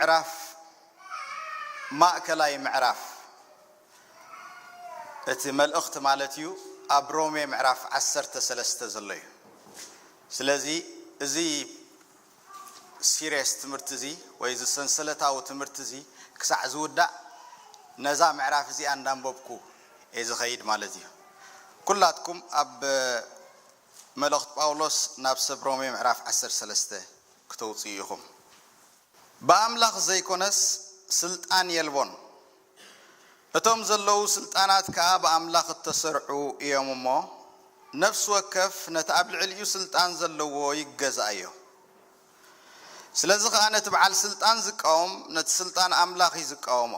ምዕራፍ ማእከላይ ምዕራፍ እቲ መልእኽቲ ማለት እዩ ኣብ ሮሜ ምዕራፍ ዓሰርተ ሰለስተ ዘሎ እዩ። ስለዚ እዚ ሲሪየስ ትምህርቲ እዚ ወይ እዚ ሰንሰለታዊ ትምህርቲ እዚ ክሳዕ ዝውዳእ ነዛ ምዕራፍ እዚኣ እንዳንበብኩ እየ ዝኸይድ ማለት እዩ። ኩላትኩም ኣብ መልእኽቲ ጳውሎስ ናብ ሰብ ሮሜ ምዕራፍ ዓሰርተ ሰለስተ ክተውፅኡ ኢኹም። ብኣምላኽ ዘይኮነስ ስልጣን የልቦን። እቶም ዘለዉ ስልጣናት ከኣ ብኣምላኽ እተሰርዑ እዮም እሞ፣ ነፍሲ ወከፍ ነቲ ኣብ ልዕሊኡ ስልጣን ዘለዎ ይገዛእዮ። ስለዚ ኸኣ ነቲ በዓል ስልጣን ዝቃወም ነቲ ስልጣን ኣምላኽ እዩ ዝቃወሞ።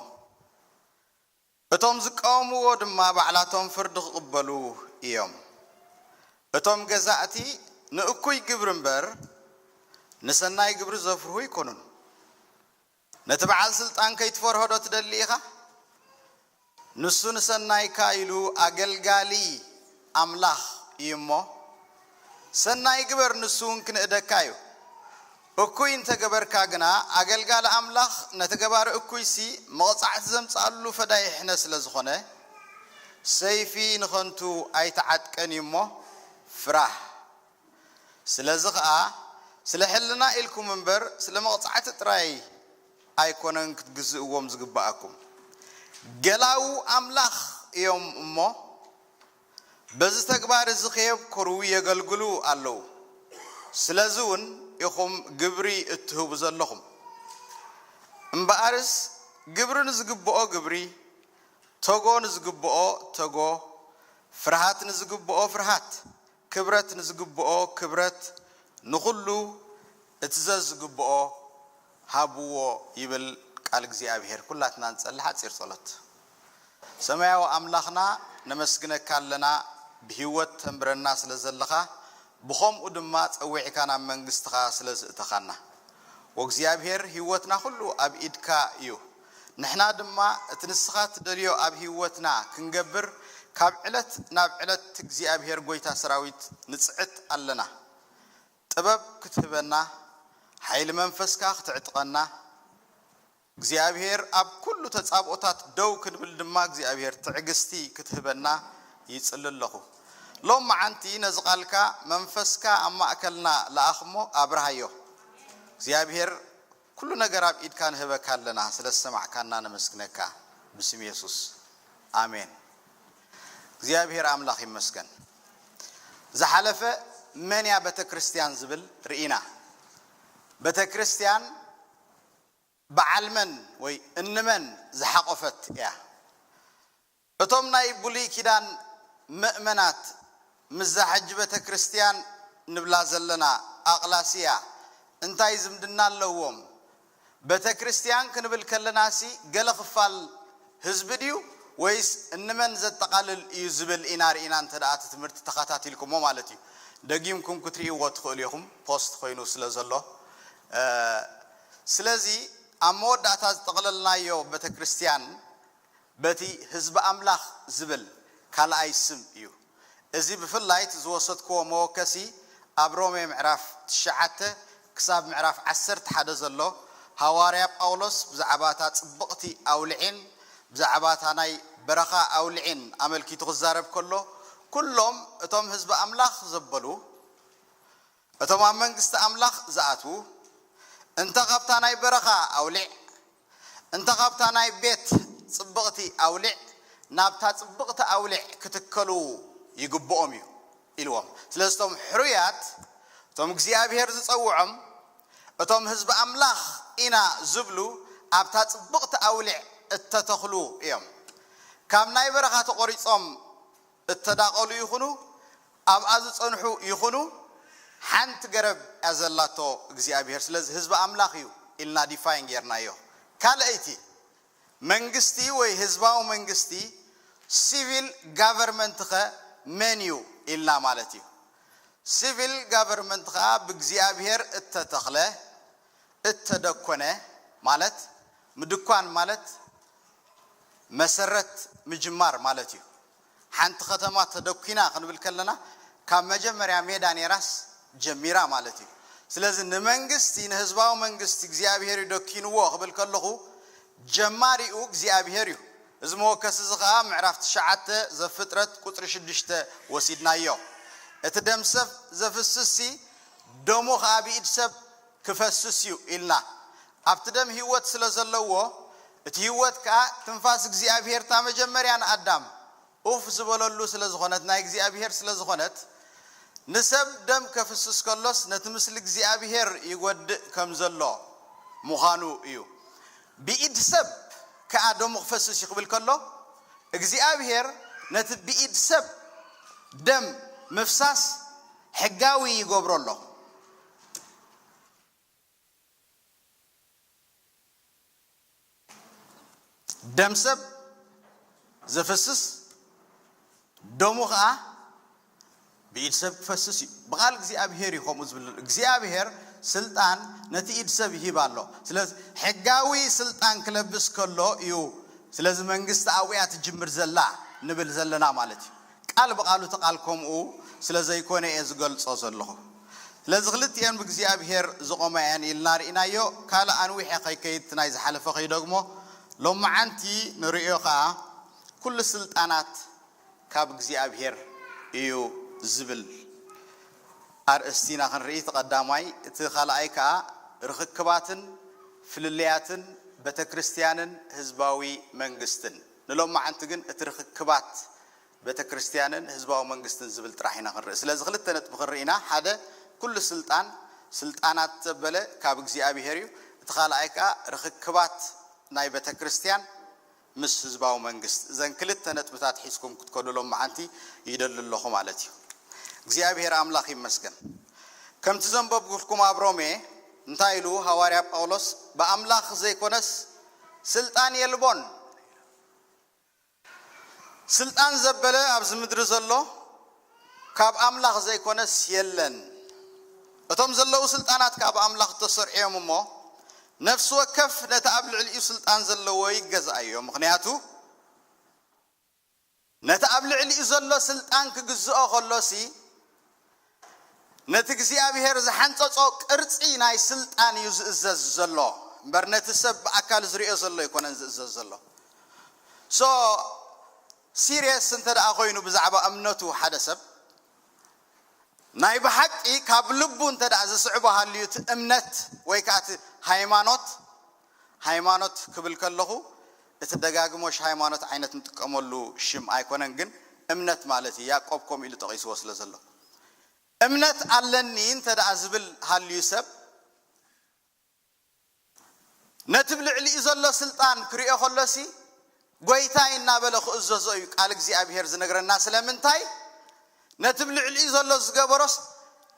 እቶም ዝቃወምዎ ድማ ባዕላቶም ፍርዲ ክቕበሉ እዮም። እቶም ገዛእቲ ንእኩይ ግብሪ እምበር ንሰናይ ግብሪ ዘፍርሁ ኣይኮኑን። ነቲ በዓል ስልጣን ከይትፈርሆ ዶ ትደሊ ኢኻ? ንሱ ንሰናይካ ኢሉ ኣገልጋሊ ኣምላኽ እዩ እሞ፣ ሰናይ ግበር፣ ንሱ እውን ክንእደካ እዩ። እኩይ እንተገበርካ ግና፣ ኣገልጋሊ ኣምላኽ ነቲ ገባሪ እኩይሲ መቕጻዕቲ ዘምጽኣሉ ፈዳይ ይሕነ ስለ ዝኾነ፣ ሰይፊ ንኸንቱ ኣይተዓጥቀን እዩ እሞ፣ ፍራህ። ስለዚ ኸኣ፣ ስለ ሕልና ኢልኩም እምበር፣ ስለ መቕጻዕቲ ጥራይ ኣይኮነን ክትግዝእዎም ዝግብኣኩም። ገላዉ ኣምላኽ እዮም እሞ፣ በዚ ተግባር እዚ ከየብኮሩ የገልግሉ ኣለዉ። ስለዚ እውን ኢኹም ግብሪ እትህቡ ዘለኹም። እምበኣርስ ግብሪ ንዝግብኦ ግብሪ፣ ተጎ ንዝግብኦ ተጎ፣ ፍርሃት ንዝግብኦ ፍርሃት፣ ክብረት ንዝግብኦ ክብረት፣ ንኹሉ እቲ ዘዝግብኦ ሃብዎ ይብል ቃል እግዚኣብሔር። ኩላትና ንጸሊ ሓጺር ጸሎት። ሰማያዊ ኣምላኽና፣ ነመስግነካ ኣለና፣ ብህይወት ተንብረና ስለ ዘለኻ፣ ብኸምኡ ድማ ጸዊዕካ ናብ መንግስትኻ ስለ ዝእተኻና። ወእግዚኣብሔር፣ ህይወትና ኩሉ ኣብ ኢድካ እዩ። ንሕና ድማ እቲ ንስኻ ትደልዮ ኣብ ህይወትና ክንገብር ካብ ዕለት ናብ ዕለት እግዚኣብሔር ጐይታ ሰራዊት ንጽዕት ኣለና። ጥበብ ክትህበና፣ ሓይሊ መንፈስካ ክትዕጥቀና፣ እግዚኣብሔር ኣብ ኩሉ ተጻብኦታት ደው ክንብል ድማ እግዚኣብሔር ትዕግስቲ ክትህበና ይጽሊ ኣለኹ። ሎም መዓንቲ ነዚ ቃልካ መንፈስካ ኣብ ማእከልና ለኣኽ እሞ ኣብርሃዮ። እግዚኣብሔር ኩሉ ነገር ኣብ ኢድካ ንህበካ ኣለና፣ ስለ ዝሰማዕካና ነመስግነካ። ብስም የሱስ ኣሜን። እግዚኣብሔር ኣምላኽ ይመስገን። ዝሓለፈ መን እያ ቤተ ክርስቲያን ዝብል ርኢና። ቤተ ክርስቲያን በዓል መን ወይ እንመን ዝሓቖፈት እያ። እቶም ናይ ብሉይ ኪዳን ምእመናት ምስዛ ሕጂ ቤተ ክርስቲያን ንብላ ዘለና ኣቕላስያ እንታይ ዝምድና ኣለዎም? ቤተ ክርስቲያን ክንብል ከለናሲ ገለ ክፋል ህዝቢ ድዩ ወይስ እንመን ዘጠቓልል እዩ ዝብል ኢና ርኢና እንተ ደኣ እቲ ትምህርቲ ተኸታቲልኩሞ ማለት እዩ። ደጊምኩም ክትርእይዎ ትኽእሉ ኢኹም፣ ፖስት ኮይኑ ስለ ዘሎ። እ፣ ስለዚ ኣብ መወዳእታ ዝጠቕለልናዮ ቤተ ክርስቲያን በቲ ህዝቢ ኣምላኽ ዝብል ካልኣይ ስም እዩ። እዚ ብፍላይ እቲ ዝወሰድክዎ መወከሲ ኣብ ሮሜ ምዕራፍ ትሽዓተ ክሳብ ምዕራፍ ዓሰርተ ሓደ ዘሎ ሃዋርያ ጳውሎስ ብዛዕባ እታ ጽብቕቲ ኣውልዒን ብዛዕባ እታ ናይ በረኻ ኣውልዒን ኣመልኪቱ ክዛረብ ከሎ፣ ኩሎም እቶም ህዝቢ ኣምላኽ ዘበሉ፣ እቶም ኣብ መንግስቲ ኣምላኽ ዝኣትዉ፣ እንተ ካብታ ናይ በረኻ ኣውሊዕ፣ እንተ ካብታ ናይ ቤት ጽብቕቲ ኣውሊዕ፣ ናብታ ጽብቕቲ ኣውሊዕ ክትከሉ ይግብኦም እዩ ኢልዎም። ስለዚ እቶም ሕሩያት፣ እቶም እግዚኣብሔር ዝጸውዖም፣ እቶም ህዝቢ ኣምላኽ ኢና ዝብሉ፣ ኣብታ ጽብቕቲ ኣውሊዕ እተተኽሉ እዮም። ካብ ናይ በረኻ ተቖሪጾም እተዳቐሉ ይኹኑ፣ ኣብኣ ዝጸንሑ ይኹኑ፣ ሓንቲ ገረብ እያ ዘላቶ እግዚኣብሔር። ስለዚ ህዝቢ ኣምላኽ እዩ ኢልና ዲፋይን ጌርናዮ። ካልኣይቲ፣ መንግስቲ ወይ ህዝባዊ መንግስቲ፣ ሲቪል ጋቨርመንት ኸ መን እዩ ኢልና ማለት እዩ። ሲቪል ጋቨርመንት ኸኣ ብእግዚኣብሔር እተተኽለ፣ እተደኮነ ማለት፣ ምድኳን ማለት መሰረት ምጅማር ማለት እዩ። ሓንቲ ከተማ ተደኲና ክንብል ከለና፣ ካብ መጀመርያ ሜዳ ኔራስ ጀሚራ ማለት እዩ። ስለዚ ንመንግስቲ ንህዝባዊ መንግስቲ እግዚኣብሔር እዩ ደኪንዎ ክብል ከለኹ ጀማሪኡ እግዚኣብሔር እዩ። እዚ መወከሲ እዚ ከዓ ምዕራፍ ትሽዓተ ዘፍጥረት ቁፅሪ ሽዱሽተ ወሲድናዮ። እቲ ደም ሰብ ዘፍስስሲ ደሙ ከዓ ብኢድ ሰብ ክፈስስ እዩ ኢልና። ኣብቲ ደም ህይወት ስለ ዘለዎ እቲ ህይወት ከዓ ትንፋስ እግዚኣብሔር እታ መጀመርያ ንኣዳም ኡፍ ዝበለሉ ስለ ዝኾነት ናይ እግዚኣብሔር ስለ ዝኾነት ንሰብ ደም ከፍስስ ከሎስ ነቲ ምስሊ እግዚኣብሔር ይጎድእ ከም ዘሎ ምዃኑ እዩ። ብኢድ ሰብ ከኣ ደሙ ክፈስስ እዩ ክብል ከሎ እግዚኣብሔር ነቲ ብኢድ ሰብ ደም ምፍሳስ ሕጋዊ ይገብሮ ኣሎ። ደም ሰብ ዘፍስስ ደሙ ከዓ ብኢድ ሰብ ክፈስስ እዩ። ብቓል እግዚኣብሔር እዩ ከምኡ ዝብል። እግዚኣብሔር ስልጣን ነቲ ኢድ ሰብ ይሂብ ኣሎ። ስለዚ ሕጋዊ ስልጣን ክለብስ ከሎ እዩ። ስለዚ መንግስቲ ኣብኡ እያ ትጅምር ዘላ ንብል ዘለና ማለት እዩ። ቃል ብቓሉ እቲ ቃል ከምኡ ስለ ዘይኮነ እየ ዝገልጾ ዘለኹ። ስለዚ ክልቲኤን ብእግዚኣብሔር ዝቖማ እየን ኢልና ርኢናዮ። ካልእ ኣንዊሐ ከይከይድ እቲ ናይ ዝሓለፈ ከይደግሞ ሎማዓንቲ ንርእዮ ኸዓ ኩሉ ስልጣናት ካብ እግዚኣብሔር እዩ ዝብል ኣርእስቲ ኢና ክንርኢ። እቲ ቀዳማይ። እቲ ካልኣይ ከዓ ርኽክባትን ፍልልያትን ቤተክርስትያንን ህዝባዊ መንግስትን። ንሎማዓንቲ ግን እቲ ርኽክባት ቤተክርስትያንን ህዝባዊ መንግስትን ዝብል ጥራሕ ኢና ክንርኢ። ስለዚ ክልተ ነጥቢ ክንርኢ ኢና። ሓደ ኩሉ ስልጣን ስልጣናት ዘበለ ካብ እግዚኣብሔር እዩ። እቲ ካልኣይ ከዓ ርኽክባት ናይ ቤተክርስትያን ምስ ህዝባዊ መንግስት። እዘን ክልተ ነጥብታት ሒዝኩም ክትከዱ ሎማዓንቲ ይደሊ ኣለኹ ማለት እዩ። እግዚኣብሔር ኣምላኽ ይመስገን። ከምቲ ዘንበብኩልኩም ኣብ ሮሜ እንታይ ኢሉ ሃዋርያ ጳውሎስ? ብኣምላኽ ዘይኮነስ ስልጣን የልቦን። ስልጣን ዘበለ ኣብዚ ምድሪ ዘሎ ካብ ኣምላኽ ዘይኮነስ የለን። እቶም ዘለዉ ስልጣናት ካብ ኣምላኽ እተሰርሑ እዮም እሞ ነፍሲ ወከፍ ነቲ ኣብ ልዕሊኡ ስልጣን ዘለዎ ይገዝኣዮ። ምኽንያቱ ነቲ ኣብ ልዕሊኡ ዘሎ ስልጣን ክግዝኦ ከሎሲ ነቲ እግዚኣብሔር ዝሓንጸጾ ቅርጺ ናይ ስልጣን እዩ ዝእዘዝ ዘሎ እምበር ነቲ ሰብ ብኣካል ዝርእዮ ዘሎ ኣይኮነን ዝእዘዝ ዘሎ። So serious እንተ ደኣ ኮይኑ ብዛዕባ እምነቱ ሓደ ሰብ ናይ ብሓቂ ካብ ልቡ እንተ ደኣ ዝስዕቦ ሃልዩ እቲ እምነት ወይ ከዓ እቲ ሃይማኖት፣ ሃይማኖት ክብል ከለኹ እቲ ደጋግሞሽ ሃይማኖት ዓይነት ንጥቀመሉ ሽም ኣይኮነን፣ ግን እምነት ማለት እዩ። ያዕቆብ ከምኡ ኢሉ ጠቒስዎ ስለ ዘሎ እምነት ኣለኒ እንተ ደኣ ዝብል ሃልዩ ሰብ ነቲ ብልዕሊኡ ዘሎ ስልጣን ክሪኦ ከሎሲ ጎይታይ እናበለ ክእዘዞ እዩ ቃል እግዚኣብሔር ዝነግረና። ስለምንታይ? ነቲ ብልዕሊኡ ዘሎ ዝገበሮስ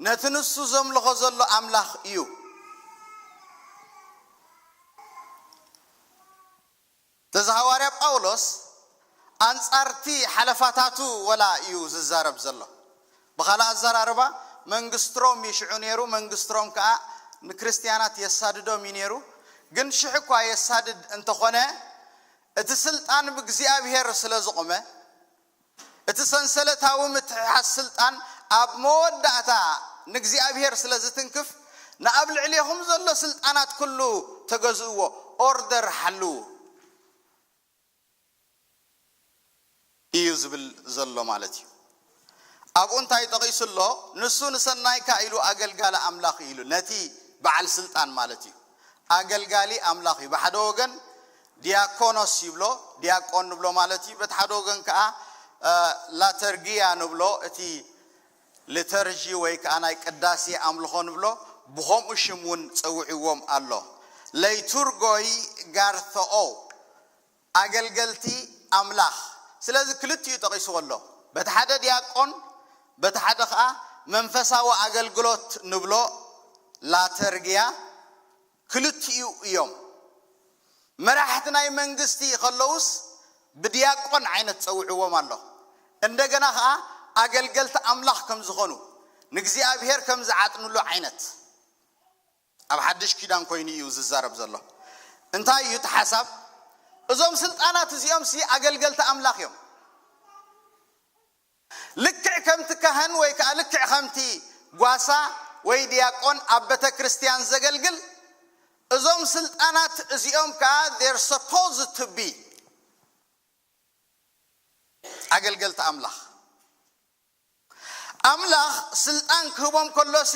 ነቲ ንሱ ዘምልኾ ዘሎ ኣምላኽ እዩ። ተዚ ሃዋርያ ጳውሎስ ኣንጻርቲ ሓለፋታቱ ወላ እዩ ዝዛረብ ዘሎ። ብኻልእ ኣዘራርባ መንግስቲ ሮም እዩ ሽዑ ነይሩ። መንግስቲ ሮም ከዓ ንክርስትያናት የሳድዶም እዩ ነይሩ። ግን ሽሕ እኳ የሳድድ እንተኾነ እቲ ስልጣን ብእግዚኣብሔር ስለ ዝቆመ እቲ ሰንሰለታዊ ምትሕሓዝ ስልጣን ኣብ መወዳእታ ንእግዚኣብሔር ስለ ዝትንክፍ ንኣብ ልዕሌኹም ዘሎ ስልጣናት ኩሉ ተገዝእዎ፣ ኦርደር ሓልዉ እዩ ዝብል ዘሎ ማለት እዩ። ኣብኡ እንታይ ጠቒሱ ኣሎ? ንሱ ንሰናይካ ኢሉ ኣገልጋሊ ኣምላኽ ኢሉ ነቲ በዓል ስልጣን ማለት እዩ። ኣገልጋሊ ኣምላኽ እዩ። ብሓደ ወገን ዲያኮኖስ ይብሎ፣ ዲያቆን ንብሎ ማለት እዩ። በቲ ሓደ ወገን ከዓ ላተርጊያ ንብሎ፣ እቲ ሊተርጂ ወይ ከዓ ናይ ቅዳሴ ኣምልኾ ንብሎ፣ ብኸምኡ ሽም እውን ፀውዕዎም ኣሎ። ለይቱርጎይ ጋርተኦ ኣገልገልቲ ኣምላኽ። ስለዚ ክልቲኡ ጠቒስዎ ኣሎ። በቲ ሓደ ዲያቆን፣ በቲ ሓደ ኸዓ መንፈሳዊ ኣገልግሎት ንብሎ ላተርግያ ክልቲኡ እዮም። መራሕቲ ናይ መንግስቲ ከለውስ ብዲያቆን ዓይነት ጸውዕዎም ኣሎ። እንደገና ኸዓ ኣገልገልቲ ኣምላኽ ከም ዝኾኑ ንእግዚኣብሔር ከም ዝዓጥንሉ ዓይነት ኣብ ሓድሽ ኪዳን ኮይኑ እዩ ዝዛረብ ዘሎ። እንታይ እዩ እቲ ሓሳብ? እዞም ስልጣናት እዚኦም ሲ ኣገልገልቲ ኣምላኽ እዮም። ልክዕ ከምቲ ካህን ወይ ከዓ ልክዕ ከምቲ ጓሳ ወይ ዲያቆን ኣብ ቤተ ክርስቲያን ዘገልግል፣ እዞም ስልጣናት እዚኦም ከዓ they're supposed to be ኣገልገልቲ ኣምላኽ። ኣምላኽ ስልጣን ክህቦም ከሎሲ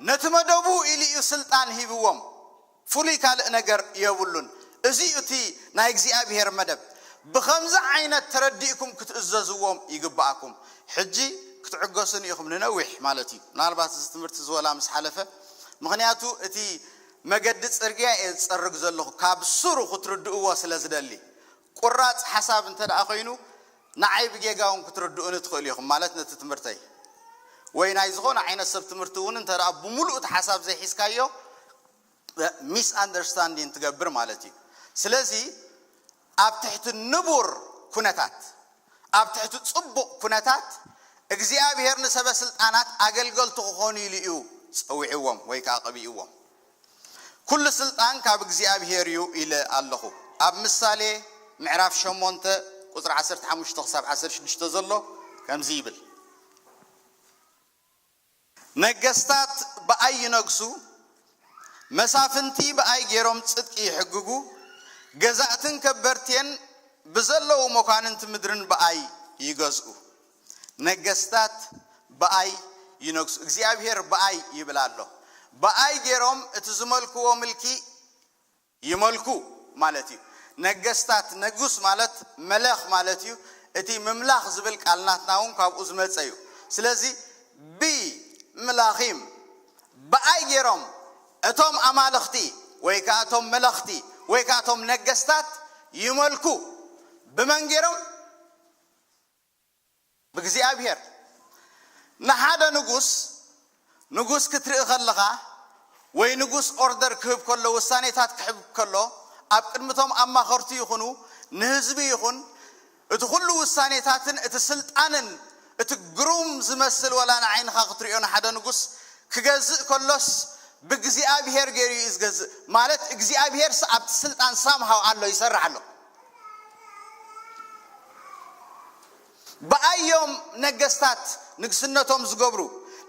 ነቲ መደቡ ኢሉ እዩ ስልጣን ሂብዎም። ፍሉይ ካልእ ነገር የብሉን። እዚ እዩ እቲ ናይ እግዚኣብሔር መደብ። ብኸምዚ ዓይነት ተረዲእኩም ክትእዘዝዎም ይግብኣኩም። ሕጂ ክትዕገሱን ኢኹም ንነዊሕ ማለት እዩ። ምናልባት እዚ ትምህርቲ እዚ ወላ ምስ ሓለፈ፣ ምኽንያቱ እቲ መገዲ ጽርግያ እየ ዝጸርግ ዘለኹ፣ ካብ ስሩ ክትርድእዎ ስለ ዝደሊ። ቁራጽ ሓሳብ እንተ ደኣ ኮይኑ፣ ንዓይ ብጌጋ እውን ክትርድኡኒ ትኽእሉ ኢኹም ማለት ነቲ ትምህርተይ። ወይ ናይ ዝኾነ ዓይነት ሰብ ትምህርቲ እውን እንተ ደኣ ብምሉእ እቲ ሓሳብ ዘይሒዝካዮ፣ ሚስ ኣንደርስታንዲንግ ትገብር ማለት እዩ። ስለዚ ኣብ ትሕቲ ንቡር ኩነታት፣ ኣብ ትሕቲ ጽቡቕ ኩነታት እግዚኣብሔር ንሰበ ስልጣናት ኣገልገልቲ ክኾኑ ኢሉ እዩ ጸዊዕዎም ወይ ከዓ ቀቢእዎም። ኩሉ ስልጣን ካብ እግዚኣብሔር እዩ ኢለ ኣለኹ። ኣብ ምሳሌ ምዕራፍ ሸሞንተ ቁጽሪ ዓሰርተ ሓሙሽተ ክሳብ ዓሰርተ ሽዱሽተ ዘሎ ከምዚ ይብል። ነገስታት ብኣይ ይነግሱ፣ መሳፍንቲ ብኣይ ገይሮም ጽድቂ ይሕግጉ፣ ገዛእትን ከበርቴን ብዘለዉ መኳንንቲ ምድርን ብኣይ ይገዝኡ። ነገስታት ብኣይ ይነግሱ፣ እግዚኣብሔር ብኣይ ይብል ኣሎ። ብኣይ ገይሮም እቲ ዝመልክዎ ምልኪ ይመልኩ ማለት እዩ። ነገስታት፣ ንጉስ ማለት መለኽ ማለት እዩ። እቲ ምምላኽ ዝብል ቃል ናትና እውን ካብኡ ዝመጸ እዩ። ስለዚ ቢ ምላኺም፣ ብኣይ ገይሮም እቶም ኣማልኽቲ ወይ ከዓ እቶም መለኽቲ ወይ ከዓ እቶም ነገስታት ይመልኩ። ብመን ገይሮም? ብእግዚኣብሔር። ንሓደ ንጉስ፣ ንጉስ ክትርኢ ከለኻ ወይ ንጉስ ኦርደር ክህብ ከሎ፣ ውሳኔታት ክሕብ ከሎ፣ ኣብ ቅድሚቶም ኣማኸርቱ ይኹኑ ንህዝቢ ይኹን፣ እቲ ኩሉ ውሳኔታትን እቲ ስልጣንን፣ እቲ ግሩም ዝመስል ወላ ንዓይንኻ ክትሪኦ ንሓደ ንጉስ ክገዝእ ከሎስ ብእግዚኣብሔር ገይሩ እዩ ዝገዝእ። ማለት እግዚኣብሔርስ ኣብቲ ስልጣን ሳምሃው ኣሎ፣ ይሰርሕ ኣሎ። ብኣዮም ነገስታት ንግስነቶም ዝገብሩ፣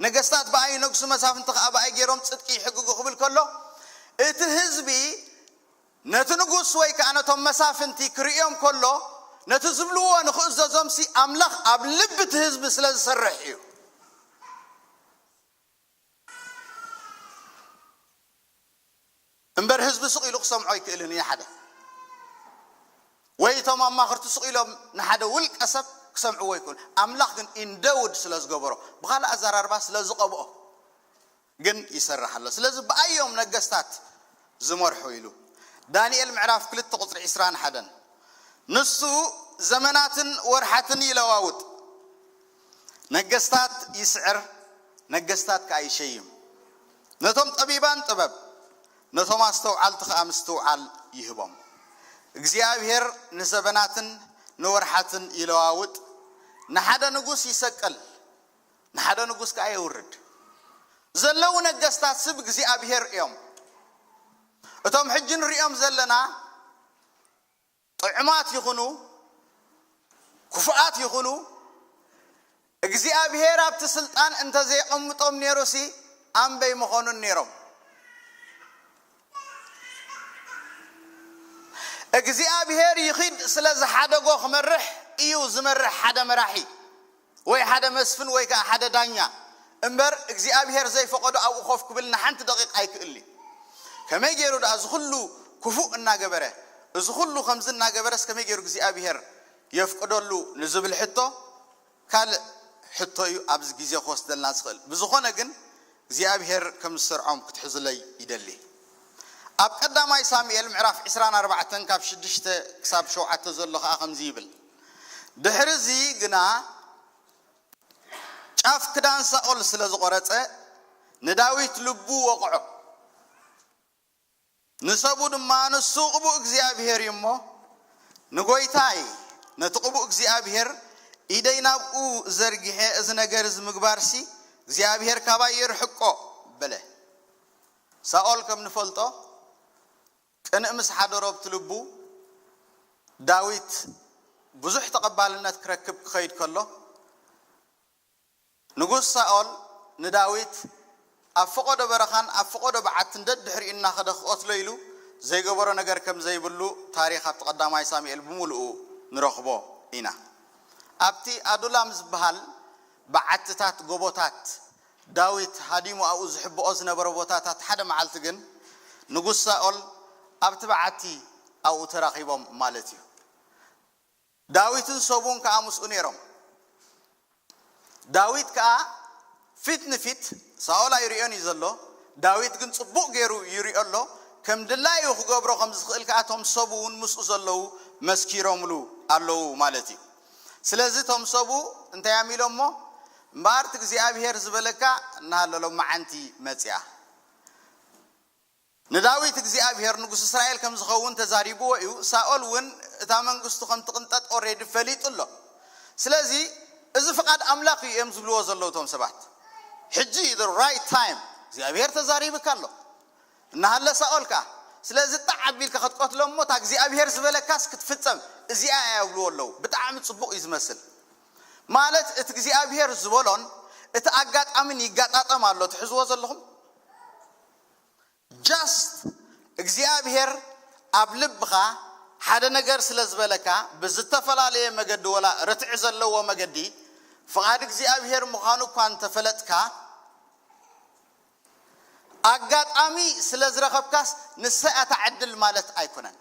ነገስታት ብኣይ ይነግሱ፣ መሳፍንቲ ከዓ ብኣይ ገይሮም ጽድቂ ይሕግጉ ክብል ከሎ፣ እቲ ህዝቢ ነቲ ንጉስ ወይ ከዓ ነቶም መሳፍንቲ ክርእዮም ከሎ፣ ነቲ ዝብልዎ ንኽእዘዞምሲ ኣምላኽ ኣብ ልቢ እቲ ህዝቢ ስለ ዝሰርሕ እዩ። እምበር ህዝቢ ስቕ ኢሉ ክሰምዖ ኣይክእልን እዩ። ሓደ ወይ እቶም ኣማኽርቲ ስቕ ኢሎም ንሓደ ውልቀ ሰብ ክሰምዕዎ ይክእሉ። ኣምላኽ ግን ኢንደውድ ስለ ዝገበሮ፣ ብኻልእ ኣዘራርባ ስለ ዝቐብኦ ግን ይሰርሕ ኣሎ። ስለዚ ብኣዮም ነገስታት ዝመርሑ ኢሉ። ዳንኤል ምዕራፍ ክልተ ቁጽሪ ዕስራን ሓደን፣ ንሱ ዘመናትን ወርሓትን ይለዋውጥ፣ ነገስታት ይስዕር፣ ነገስታት ከኣ ይሸይም። ነቶም ጠቢባን ጥበብ፣ ነቶም ኣስተውዓልቲ ከኣ ምስትውዓል ይህቦም። እግዚኣብሔር ንዘበናትን ንወርሓትን ይለዋውጥ፣ ንሓደ ንጉስ ይሰቅል፣ ንሓደ ንጉስ ከኣ የውርድ። ዘለዉ ነገስታት ስብ እግዚኣብሔር እዮም። እቶም ሕጂ ንሪኦም ዘለና ጥዑማት ይኹኑ ክፉኣት ይኹኑ፣ እግዚኣብሔር ኣብቲ ስልጣን እንተዘየቐምጦም ነይሩሲ ኣንበይ ምኾኑን ነይሮም። እግዚኣብሔር ይኺድ ስለ ዝሓደጎ ክመርሕ እዩ ዝመርሕ ሓደ መራሒ ወይ ሓደ መስፍን ወይ ከዓ ሓደ ዳኛ እምበር እግዚኣብሔር ዘይፈቐዶ ኣብኡ ኮፍ ክብል ንሓንቲ ደቂቕ ኣይክእልን። ከመይ ገይሩ ደኣ እዚ ኩሉ ክፉእ እናገበረ፣ እዚ ኩሉ ከምዚ እናገበረስ ከመይ ገይሩ እግዚኣብሔር የፍቅደሉ ንዝብል ሕቶ ካልእ ሕቶ እዩ ኣብዚ ግዜ ክወስደልና ዝኽእል። ብዝኾነ ግን እግዚኣብሔር ከም ዝሰርዖም ክትሕዙለይ ይደሊ። ኣብ ቀዳማይ ሳሙኤል ምዕራፍ ዕስራን ኣርባዕተን ካብ ሽዱሽተ ክሳብ ሸውዓተ ዘሎ ኸዓ ከምዚ ይብል። ድሕሪ እዚ ግና ጫፍ ክዳን ሳኦል ስለ ዝቖረጸ ንዳዊት ልቡ ወቕዖ። ንሰቡ ድማ ንሱ ቅቡእ እግዚኣብሔር እዩ እሞ ንጎይታይ ነቲ ቅቡእ እግዚኣብሔር ኢደይ ናብኡ ዘርጊሐ እዚ ነገር እዚ ምግባርሲ እግዚኣብሔር ካባይ የርሕቆ በለ። ሳኦል ከም ንፈልጦ ቅንእ ምስ ሓደሮ ኣብቲ ልቡ ዳዊት ብዙሕ ተቐባልነት ክረክብ ክኸይድ ከሎ ንጉስ ሳኦል ንዳዊት ኣብ ፈቐዶ በረኻን ኣብ ፈቐዶ በዓትን ደድሕሪኡ እናኸደ ክቐትሎ ኢሉ ዘይገበሮ ነገር ከም ዘይብሉ ታሪኽ ኣብቲ ቀዳማይ ሳሙኤል ብምሉኡ ንረኽቦ ኢና። ኣብቲ ኣዱላም ዝበሃል በዓትታት፣ ጎቦታት፣ ዳዊት ሃዲሙ ኣብኡ ዝሕብኦ ዝነበረ ቦታታት ሓደ መዓልቲ ግን ንጉስ ሳኦል ኣብቲ በዓቲ ኣብኡ ተራኺቦም ማለት እዩ። ዳዊትን ሰቡን ከኣ ምስኡ ነይሮም። ዳዊት ከኣ ፊት ንፊት ሳኦል ኣይርእዮን እዩ ዘሎ። ዳዊት ግን ጽቡቕ ገይሩ ይርእዮ ኣሎ። ከም ድላዩ ክገብሮ ከም ዝኽእል ከኣ እቶም ሰቡ እውን ምስኡ ዘለዉ መስኪሮምሉ ኣለዉ ማለት እዩ። ስለዚ እቶም ሰቡ እንታይ እዮም ኢሎሞ? እምበኣር እቲ እግዚኣብሄር ዝበለካ እናሃለሎም መዓንቲ መጽኣ። ንዳዊት እግዚኣብሄር ንጉስ እስራኤል ከም ዝኸውን ተዛሪብዎ እዩ። ሳኦል እውን እታ መንግስቱ ከም ትቕንጠጥ ኦሬዲ ፈሊጡ ኣሎ። ስለዚ እዚ ፍቓድ ኣምላኽ እዩ እዮም ዝብልዎ ዘለዉ እቶም ሰባት። ሕጂ the right time እግዚኣብሄር ተዛሪብካ ኣሎ እናሃለ ሳኦል ከኣ ስለዚ ጣዕ ኣቢልካ ክትቀትሎ እሞ እታ እግዚኣብሄር ዝበለካስ ክትፍጸም እዚኣ እያ ይብልዎ ኣለዉ። ብጣዕሚ ጽቡቕ እዩ ዝመስል። ማለት እቲ እግዚኣብሄር ዝበሎን እቲ ኣጋጣምን ይጋጣጠም ኣሎ። ትሕዝዎ ዘለኹም? Just እግዚኣብሄር ኣብ ልብኻ ሓደ ነገር ስለ ዝበለካ ብዝተፈላለየ መገዲ ወላ ርትዒ ዘለዎ መገዲ ፍቓድ እግዚኣብሄር ምዃኑ እኳ እንተፈለጥካ ኣጋጣሚ ስለ ዝረኸብካስ ንሳ እያ እታ ዕድል ማለት ኣይኮነን።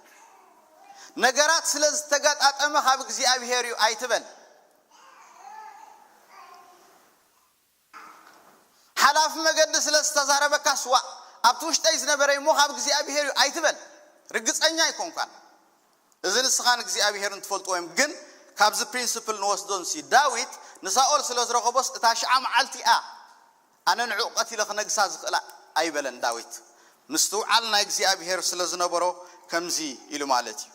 ነገራት ስለ ዝተጋጣጠመ ካብ እግዚኣብሄር እዩ ኣይትበል። ሓላፊ መገዲ ስለ ዝተዛረበካስ ዋእ ኣብቲ ውሽጠይ ዝነበረ እሞ ካብ እግዚኣብሄር እዩ ኣይትበል። ርግጸኛ ኣይኮንኳን። እዚ ንስኻን እግዚኣብሄርን ትፈልጥዎ እዮም። ግን ካብዚ ፕሪንስፕል ንወስዶ ንሲ ዳዊት ንሳኦል ስለ ዝረኸቦስ እታ ሽዓ መዓልቲ እያ ኣነ ንዕኡ ቀቲለ ክነግሳ ዝኽእላ ኣይበለን። ዳዊት ምስትውዓል ናይ እግዚኣብሄር ስለ ዝነበሮ ከምዚ ኢሉ ማለት እዩ።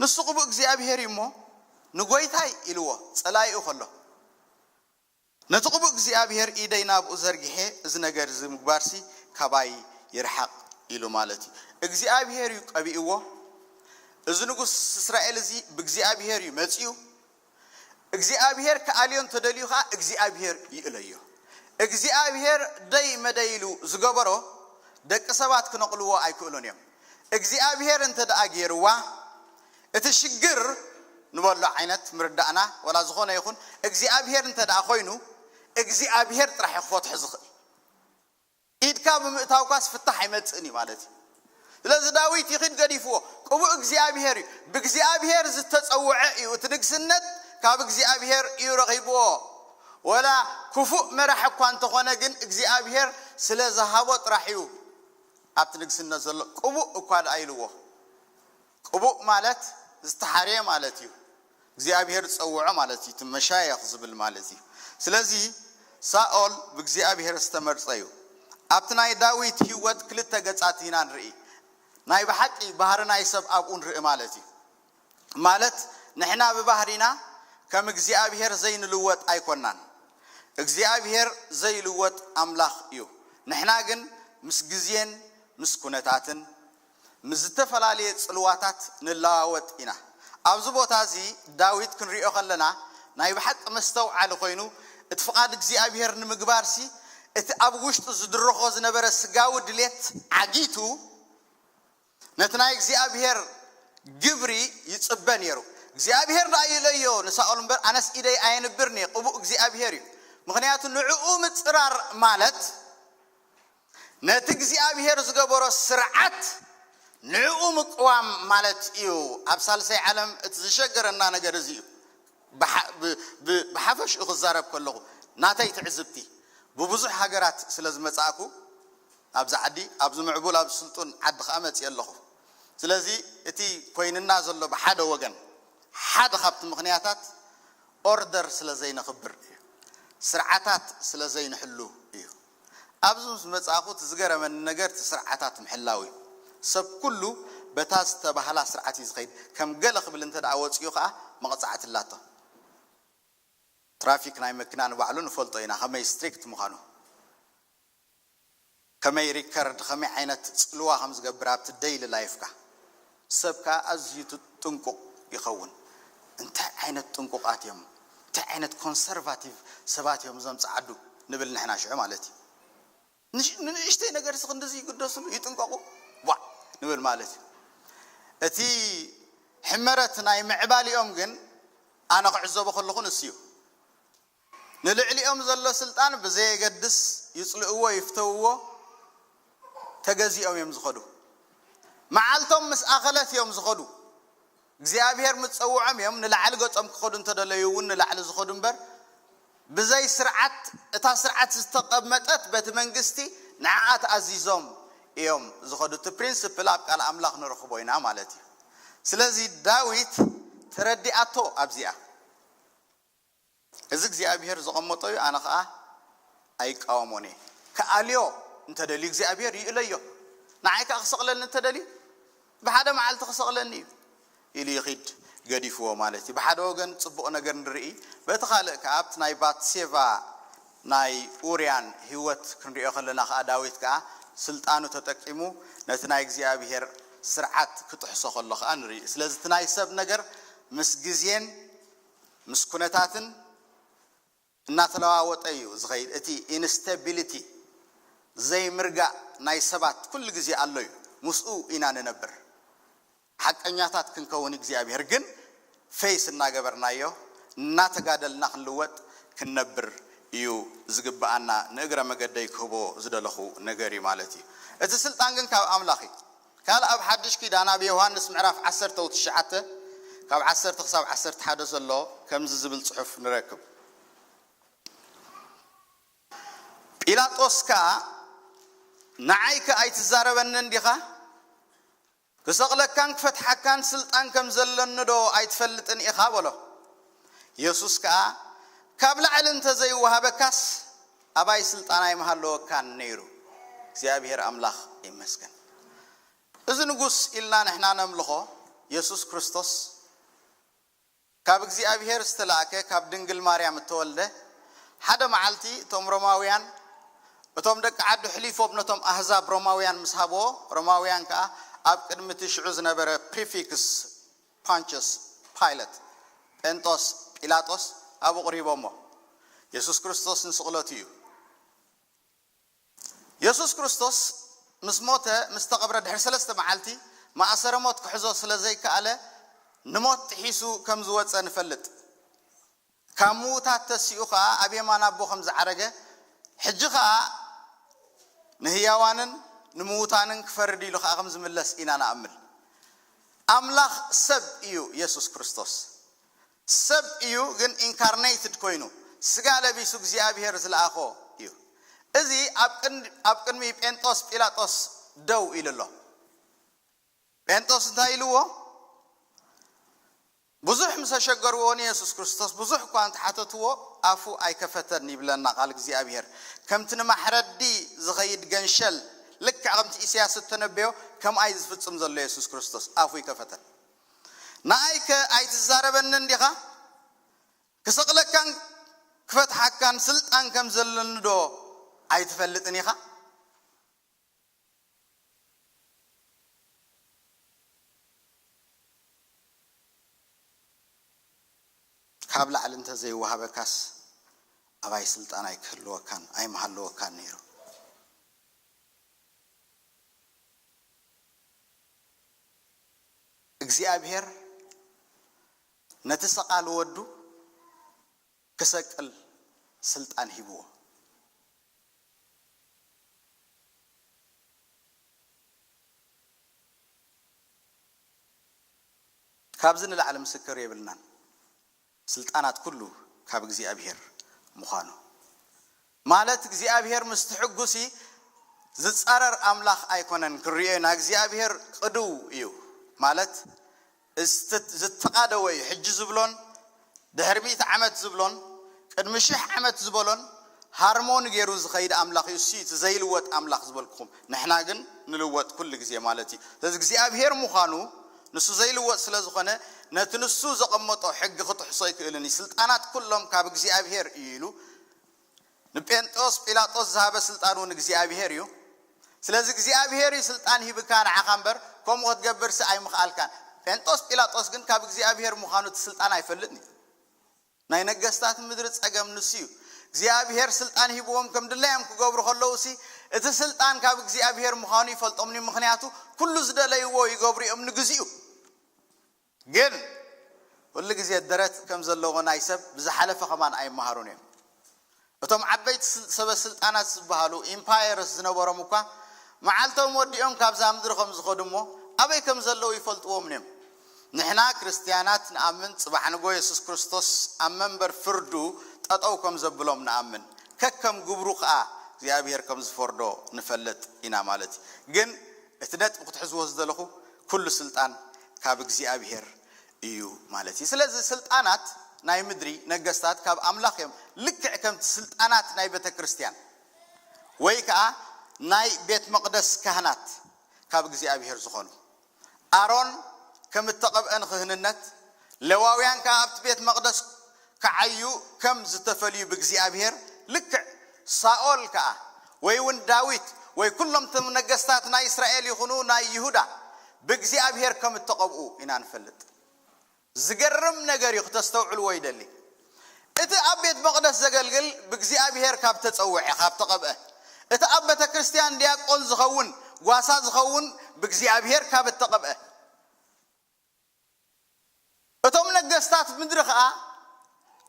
ንሱ ቅቡእ እግዚኣብሄር እዩ እሞ ንጎይታይ ኢልዎ ጸላኢኡ ከሎ ነቲ ቅቡእ እግዚኣብሄር ኢደይ ናብኡ ዘርጊሐ እዚ ነገር እዚ ምግባርሲ ካባይ ይርሓቕ ኢሉ ማለት እዩ። እግዚኣብሄር እዩ ቀቢእዎ። እዚ ንጉስ እስራኤል እዚ ብእግዚኣብሄር እዩ መጺኡ። እግዚኣብሄር ክኣልዮ እንተደልዩ ኸዓ እግዚኣብሄር ይእለዮ። እግዚኣብሄር ደይ መደይ ኢሉ ዝገበሮ ደቂ ሰባት ክነቕልዎ ኣይክእሉን እዮም። እግዚኣብሄር እንተ ደኣ ገይርዋ እቲ ሽግር ንበሎ ዓይነት ምርዳእና ወላ ዝኾነ ይኹን እግዚኣብሄር እንተ ደኣ ኮይኑ እግዚኣብሄር ጥራሕ እዩ ክፈትሖ ዝኽእል። ኢድካ ብምእታውካስ ፍታሕ ኣይመጽእን እዩ ማለት እዩ። ስለዚ ዳዊት ይኺድ ገዲፍዎ ቅቡእ እግዚኣብሄር እዩ። ብእግዚኣብሄር ዝተጸውዐ እዩ። እቲ ንግስነት ካብ እግዚኣብሄር እዩ ረኺብዎ። ወላ ክፉእ መራሕ እኳ እንተኾነ ግን እግዚኣብሄር ስለ ዝሃቦ ጥራሕ እዩ ኣብቲ ንግስነት ዘሎ። ቅቡእ እኳ ደኣ ኢልዎ። ቅቡእ ማለት ዝተሓርየ ማለት እዩ። እግዚኣብሄር ዝጸውዖ ማለት እዩ። እቲ መሻየኽ ዝብል ማለት እዩ። ስለዚ ሳኦል ብእግዚኣብሄር ዝተመርጸ እዩ። ኣብቲ ናይ ዳዊት ህይወት ክልተ ገጻት ኢና ንርኢ። ናይ ብሓቂ ባህሪ ናይ ሰብ ኣብኡ ንርኢ ማለት እዩ። ማለት ንሕና ብባህሪና ከም እግዚኣብሄር ዘይንልወጥ ኣይኮናን። እግዚኣብሄር ዘይልወጥ ኣምላኽ እዩ። ንሕና ግን ምስ ግዜን ምስ ኩነታትን ምስ ዝተፈላለየ ጽልዋታት ንለዋወጥ ኢና። ኣብዚ ቦታ እዚ ዳዊት ክንሪኦ ከለና ናይ ብሓቂ መስተውዓሊ ኮይኑ እቲ ፍቓድ እግዚኣብሄር ንምግባርሲ እቲ ኣብ ውሽጡ ዝድርኾ ዝነበረ ስጋዊ ድሌት ዓጊቱ ነቲ ናይ እግዚኣብሄር ግብሪ ይጽበ ነይሩ። እግዚኣብሄር ደኣ ይእለዮ ንሳኦል እምበር ኣነስ ኢደይ ኣየንብርን እየ፣ ቅቡእ እግዚኣብሄር እዩ። ምኽንያቱ ንዕኡ ምጽራር ማለት ነቲ እግዚኣብሄር ዝገበሮ ስርዓት ንዕኡ ምቅዋም ማለት እዩ። ኣብ ሳልሳይ ዓለም እቲ ዝሸገረና ነገር እዚ እዩ። ብሓ- ብ- ብ- ብሓፈሽኡ ክዛረብ ከለኹ ናተይ ትዕዝብቲ ብብዙሕ ሃገራት ስለ ዝመጻእኩ ኣብዚ ዓዲ ኣብዚ ምዕቡል ኣብ ስልጡን ዓዲ ከዓ መፅየ ኣለኹ። ስለዚ እቲ ኮይንና ዘሎ ብሓደ ወገን ሓደ ካብቲ ምኽንያታት ኦርደር ስለ ዘይነኽብር እዩ። ስርዓታት ስለ ዘይንሕሉ እዩ። ኣብዚ ምስ መፃእኹ እቲ ዝገረመኒ ነገር እቲ ስርዓታት ምሕላው እዩ። ሰብ ኩሉ በታ ዝተባህላ ስርዓት እዩ ዝኸይድ። ከም ገለ ክብል እንተ ደኣ ወፂኡ ከዓ መቕፃዕቲ ኣላቶ። ትራፊክ ናይ መኪና ንባዕሉ ንፈልጦ ኢና ከመይ ስትሪክት ምዃኑ፣ ከመይ ሪከርድ፣ ከመይ ዓይነት ፅልዋ ከም ዝገብር ኣብቲ ደይሊ ላይፍካ። ሰብ ከዓ ኣዝዩ ጥንቁቕ ይኸውን። እንታይ ዓይነት ጥንቁቓት እዮም፣ እንታይ ዓይነት ኮንሰርቫቲቭ ሰባት እዮም እዞም ፃዓዱ ንብል ንሕና ሽዑ ማለት እዩ። ንእሽተይ ነገር ስ ክንዲዚ ይግደስሉ ይጥንቀቁ ቧዕ ንብል ማለት እዩ። እቲ ሕመረት ናይ ምዕባሊኦም ግን ኣነ ክዕዘቦ ከለኹ ንሱ እዩ። ንልዕሊኦም ዘሎ ስልጣን ብዘየገድስ ይፅልእዎ ይፍተውዎ ተገዚኦም እዮም ዝኸዱ። መዓልቶም ምስ ኣኸለት እዮም ዝኸዱ። እግዚኣብሔር ምፀውዖም እዮም ንላዕሊ ገፆም ክኸዱ እንተደለዩ እውን ንላዕሊ ዝኸዱ እምበር ብዘይ ስርዓት እታ ስርዓት ዝተቐመጠት በቲ መንግስቲ ንዓኣ ተኣዚዞም እዮም ዝኸዱ። እቲ ፕሪንስፕል ኣብ ቃል ኣምላኽ ንረኽቦ ኢና ማለት እዩ። ስለዚ ዳዊት ተረዲኣቶ ኣብዚኣ እዚ እግዚኣብሔር ዘቐመጦ እዩ ኣነ ከዓ ኣይቃወሞን እየ። ክኣልዮ እንተደልዩ እግዚኣብሔር ይእለዮ። ንዓይ ከዓ ክሰቕለኒ እንተደልዩ ብሓደ መዓልቲ ክሰቕለኒ እዩ ኢሉ ይኺድ። ገዲፍዎ ማለት እዩ። ብሓደ ወገን ፅቡቕ ነገር ንርኢ፣ በቲ ካልእ ከዓ ኣብቲ ናይ ባትሴቫ ናይ ኡርያን ህይወት ክንሪኦ ከለና ከዓ ዳዊት ከዓ ስልጣኑ ተጠቂሙ ነቲ ናይ እግዚኣብሔር ስርዓት ክጥሕሶ ከሎ ከዓ ንርኢ። ስለዚ እቲ ናይ ሰብ ነገር ምስ ግዜን ምስ ኩነታትን እናተለዋወጠ እዩ ዝኸይድ። እቲ ኢንስታቢሊቲ ዘይምርጋእ ናይ ሰባት ኩሉ ግዜ ኣሎ እዩ። ምስኡ ኢና ንነብር። ሓቀኛታት ክንከውን እግዚኣብሔር ግን ፌስ እናገበርናዮ እናተጋደልና ክንልወጥ ክንነብር እዩ ዝግብኣና። ንእግረ መገደይ ክህቦ ዝደለኹ ነገር እዩ ማለት እዩ። እቲ ስልጣን ግን ካብ ኣምላኽ እዩ። ካልእ ኣብ ሓድሽ ኪዳን ኣብ ዮሃንስ ምዕራፍ ዓሰርተ ትሽዓተ ካብ ዓሰርተ ክሳብ ዓሰርተ ሓደ ዘሎ ከምዚ ዝብል ጽሑፍ ንረክብ። ጲላጦስ ከኣ ንዓይከ ኣይትዛረበንን ዲኻ? ክሰቕለካን ክፈትሓካን ስልጣን ከም ዘለኒ ዶ ኣይትፈልጥን ኢኻ በሎ። የሱስ ከኣ ካብ ላዕሊ እንተ ዘይወሃበካስ ኣባይ ስልጣን ኣይምሃለወካን ነይሩ። እግዚኣብሔር ኣምላኽ ይመስገን። እዚ ንጉስ ኢልና ንሕና ነምልኾ የሱስ ክርስቶስ ካብ እግዚኣብሔር ዝተላእከ ካብ ድንግል ማርያም እተወልደ ሓደ መዓልቲ እቶም ሮማውያን እቶም ደቂ ዓዱ ሕሊፎም ነቶም ኣህዛብ ሮማውያን ምስ ሃብዎ ሮማውያን ከዓ ኣብ ቅድሚ እቲ ሽዑ ዝነበረ ፕሪፊክስ ፓንቸስ ፓይለት ጴንጦስ ጲላጦስ ኣብኡ ቅሪቦሞ የሱስ ክርስቶስ ንስቕለቱ እዩ። የሱስ ክርስቶስ ምስ ሞተ ምስ ተቐብረ ድሕሪ ሰለስተ መዓልቲ ማእሰረ ሞት ክሕዞ ስለ ዘይከኣለ ንሞት ጥሒሱ ከም ዝወፀ ንፈልጥ። ካብ ምዉታት ተሲኡ ኸዓ ኣብ የማን ኣቦ ከም ዝዓረገ ሕጂ ኸዓ ንህያዋንን ንምዉታንን ክፈርድ ኢሉ ኸዓ ከም ዝምለስ ኢና ንኣምን። ኣምላኽ ሰብ እዩ የሱስ ክርስቶስ። ሰብ እዩ ግን ኢንካርኔትድ ኮይኑ ስጋ ለቢሱ እግዚኣብሔር ዝለኣኾ እዩ። እዚ ኣብ ቅድሚ ጴንጦስ ጲላጦስ ደው ኢሉ ኣሎ። ጴንጦስ እንታይ ኢልዎ? ብዙሕ ምስ ኣሸገርዎ ንየሱስ ክርስቶስ ብዙሕ እኳ እንተሓተትዎ ኣፉ ኣይከፈተን ይብለና ቃል እግዚኣብሔር። ከምቲ ንማሕረዲ ዝኸይድ ገንሸል ልክዕ ከምቲ ኢሳያስ እተነበዮ ከምኣ እዩ ዝፍጽም ዘሎ የሱስ ክርስቶስ ኣፉ ኣይከፈተን። ንኣይከ ኣይትዛረበንን ዲኻ? ክሰቕለካን ክፈትሓካን ስልጣን ከም ዘለኒ ዶ ኣይትፈልጥን ኢኻ? ካብ ላዕሊ እንተዘይወሃበካስ ኣባይ ስልጣን ኣይክህልወካን ኣይምሃለወካን ነይሩ። እግዚኣብሔር ነቲ ሰቓሊ ወዱ ክሰቅል ስልጣን ሂብዎ። ካብዚ ንላዕሊ ምስክር የብልናን። ስልጣናት ኩሉ ካብ እግዚኣብሔር ምዃኑ ማለት እግዚኣብሔር ምስቲ ሕጉሲ ዝጻረር ኣምላኽ ኣይኮነን። ክርእዮ ኢና እግዚኣብሔር ቅድው እዩ ማለት ዝተቃደወ እዩ። ሕጂ ዝብሎን ድሕሪ ሚእቲ ዓመት ዝብሎን ቅድሚ ሽሕ ዓመት ዝበሎን ሃርሞኒ ገይሩ ዝኸይድ ኣምላኽ እዩ። እሱ እቲ ዘይልወጥ ኣምላኽ ዝበልኩኹም። ንሕና ግን ንልወጥ ኩሉ ግዜ ማለት እዩ። ስለዚ እግዚኣብሔር ምዃኑ ንሱ ዘይልወጥ ስለ ዝኾነ ነቲ ንሱ ዘቐመጦ ሕጊ ክጥሕሶ ኣይክእልን እዩ። ስልጣናት ኩሎም ካብ እግዚኣብሔር እዩ ኢሉ ንጴንጦስ ጲላጦስ ዝሃበ ስልጣን እውን እግዚኣብሔር እዩ። ስለዚ እግዚኣብሔር እዩ ስልጣን ሂብካ ንዓኻ እምበር ከምኡ ክትገብርሲ ኣይምኽኣልካን። ጴንጦስ ጲላጦስ ግን ካብ እግዚኣብሔር ምዃኑ እቲ ስልጣን ኣይፈልጥን እዩ። ናይ ነገስታት ምድሪ ጸገም ንሱ እዩ። እግዚኣብሔር ስልጣን ሂብዎም ከም ድላዮም ክገብሩ ከለዉ ሲ እቲ ስልጣን ካብ እግዚኣብሔር ምዃኑ ይፈልጦም እዩ። ምኽንያቱ ኩሉ ዝደለይዎ ይገብሩ እዮም ንግዚኡ። ግን ኩሉ ግዜ ደረት ከም ዘለዎ ናይ ሰብ ብዝሓለፈ ከማን ኣይመሃሩን እዮም። እቶም ዓበይቲ ስል- ሰበ ስልጣናት ዝበሃሉ ኢምፓየርስ ዝነበሮም እኳ መዓልቶም ወዲኦም ካብዛ ምድሪ ከም ዝኸዱ እሞ ኣበይ ከም ዘለዉ ይፈልጥዎም እዮም። ንሕና ክርስትያናት ንኣምን፣ ጽባሕ ንጎ የሱስ ክርስቶስ ኣብ መንበር ፍርዱ ጠጠው ከም ዘብሎም ንኣምን፣ ከከም ግብሩ ከኣ እግዚኣብሔር ከም ዝፈርዶ ንፈልጥ ኢና ማለት እዩ። ግን እቲ ነጥቢ ክትሕዝዎ ዝደለኹ፣ ኩሉ ስልጣን ካብ እግዚኣብሔር እዩ ማለት እዩ። ስለዚ ስልጣናት ናይ ምድሪ፣ ነገስታት ካብ ኣምላኽ እዮም። ልክዕ ከምቲ ስልጣናት ናይ ቤተ ክርስቲያን ወይ ከዓ ናይ ቤት መቕደስ ካህናት ካብ እግዚኣብሔር ዝኾኑ፣ ኣሮን ከም እተቐብአ ንክህንነት፣ ሌዋውያን ከዓ ኣብቲ ቤት መቕደስ ክዓዩ ከም ዝተፈልዩ ብእግዚኣብሔር፣ ልክዕ ሳኦል ከዓ ወይ እውን ዳዊት ወይ ኩሎም እቶም ነገስታት ናይ እስራኤል ይኹኑ ናይ ይሁዳ ብእግዚኣብሔር ከም እተቐብኡ ኢና ንፈልጥ። ዝገርም ነገር እዩ፣ ክተስተውዕልዎ ይደሊ። እቲ ኣብ ቤት መቕደስ ዘገልግል ብእግዚኣብሔር ካብ ተጸውዐ፣ ካብ ተቐብአ፣ እቲ ኣብ ቤተ ክርስቲያን ዲያቆን ዝኸውን፣ ጓሳ ዝኸውን ብእግዚኣብሔር ካብ እተቐብአ፣ እቶም ነገስታት ምድሪ ኸዓ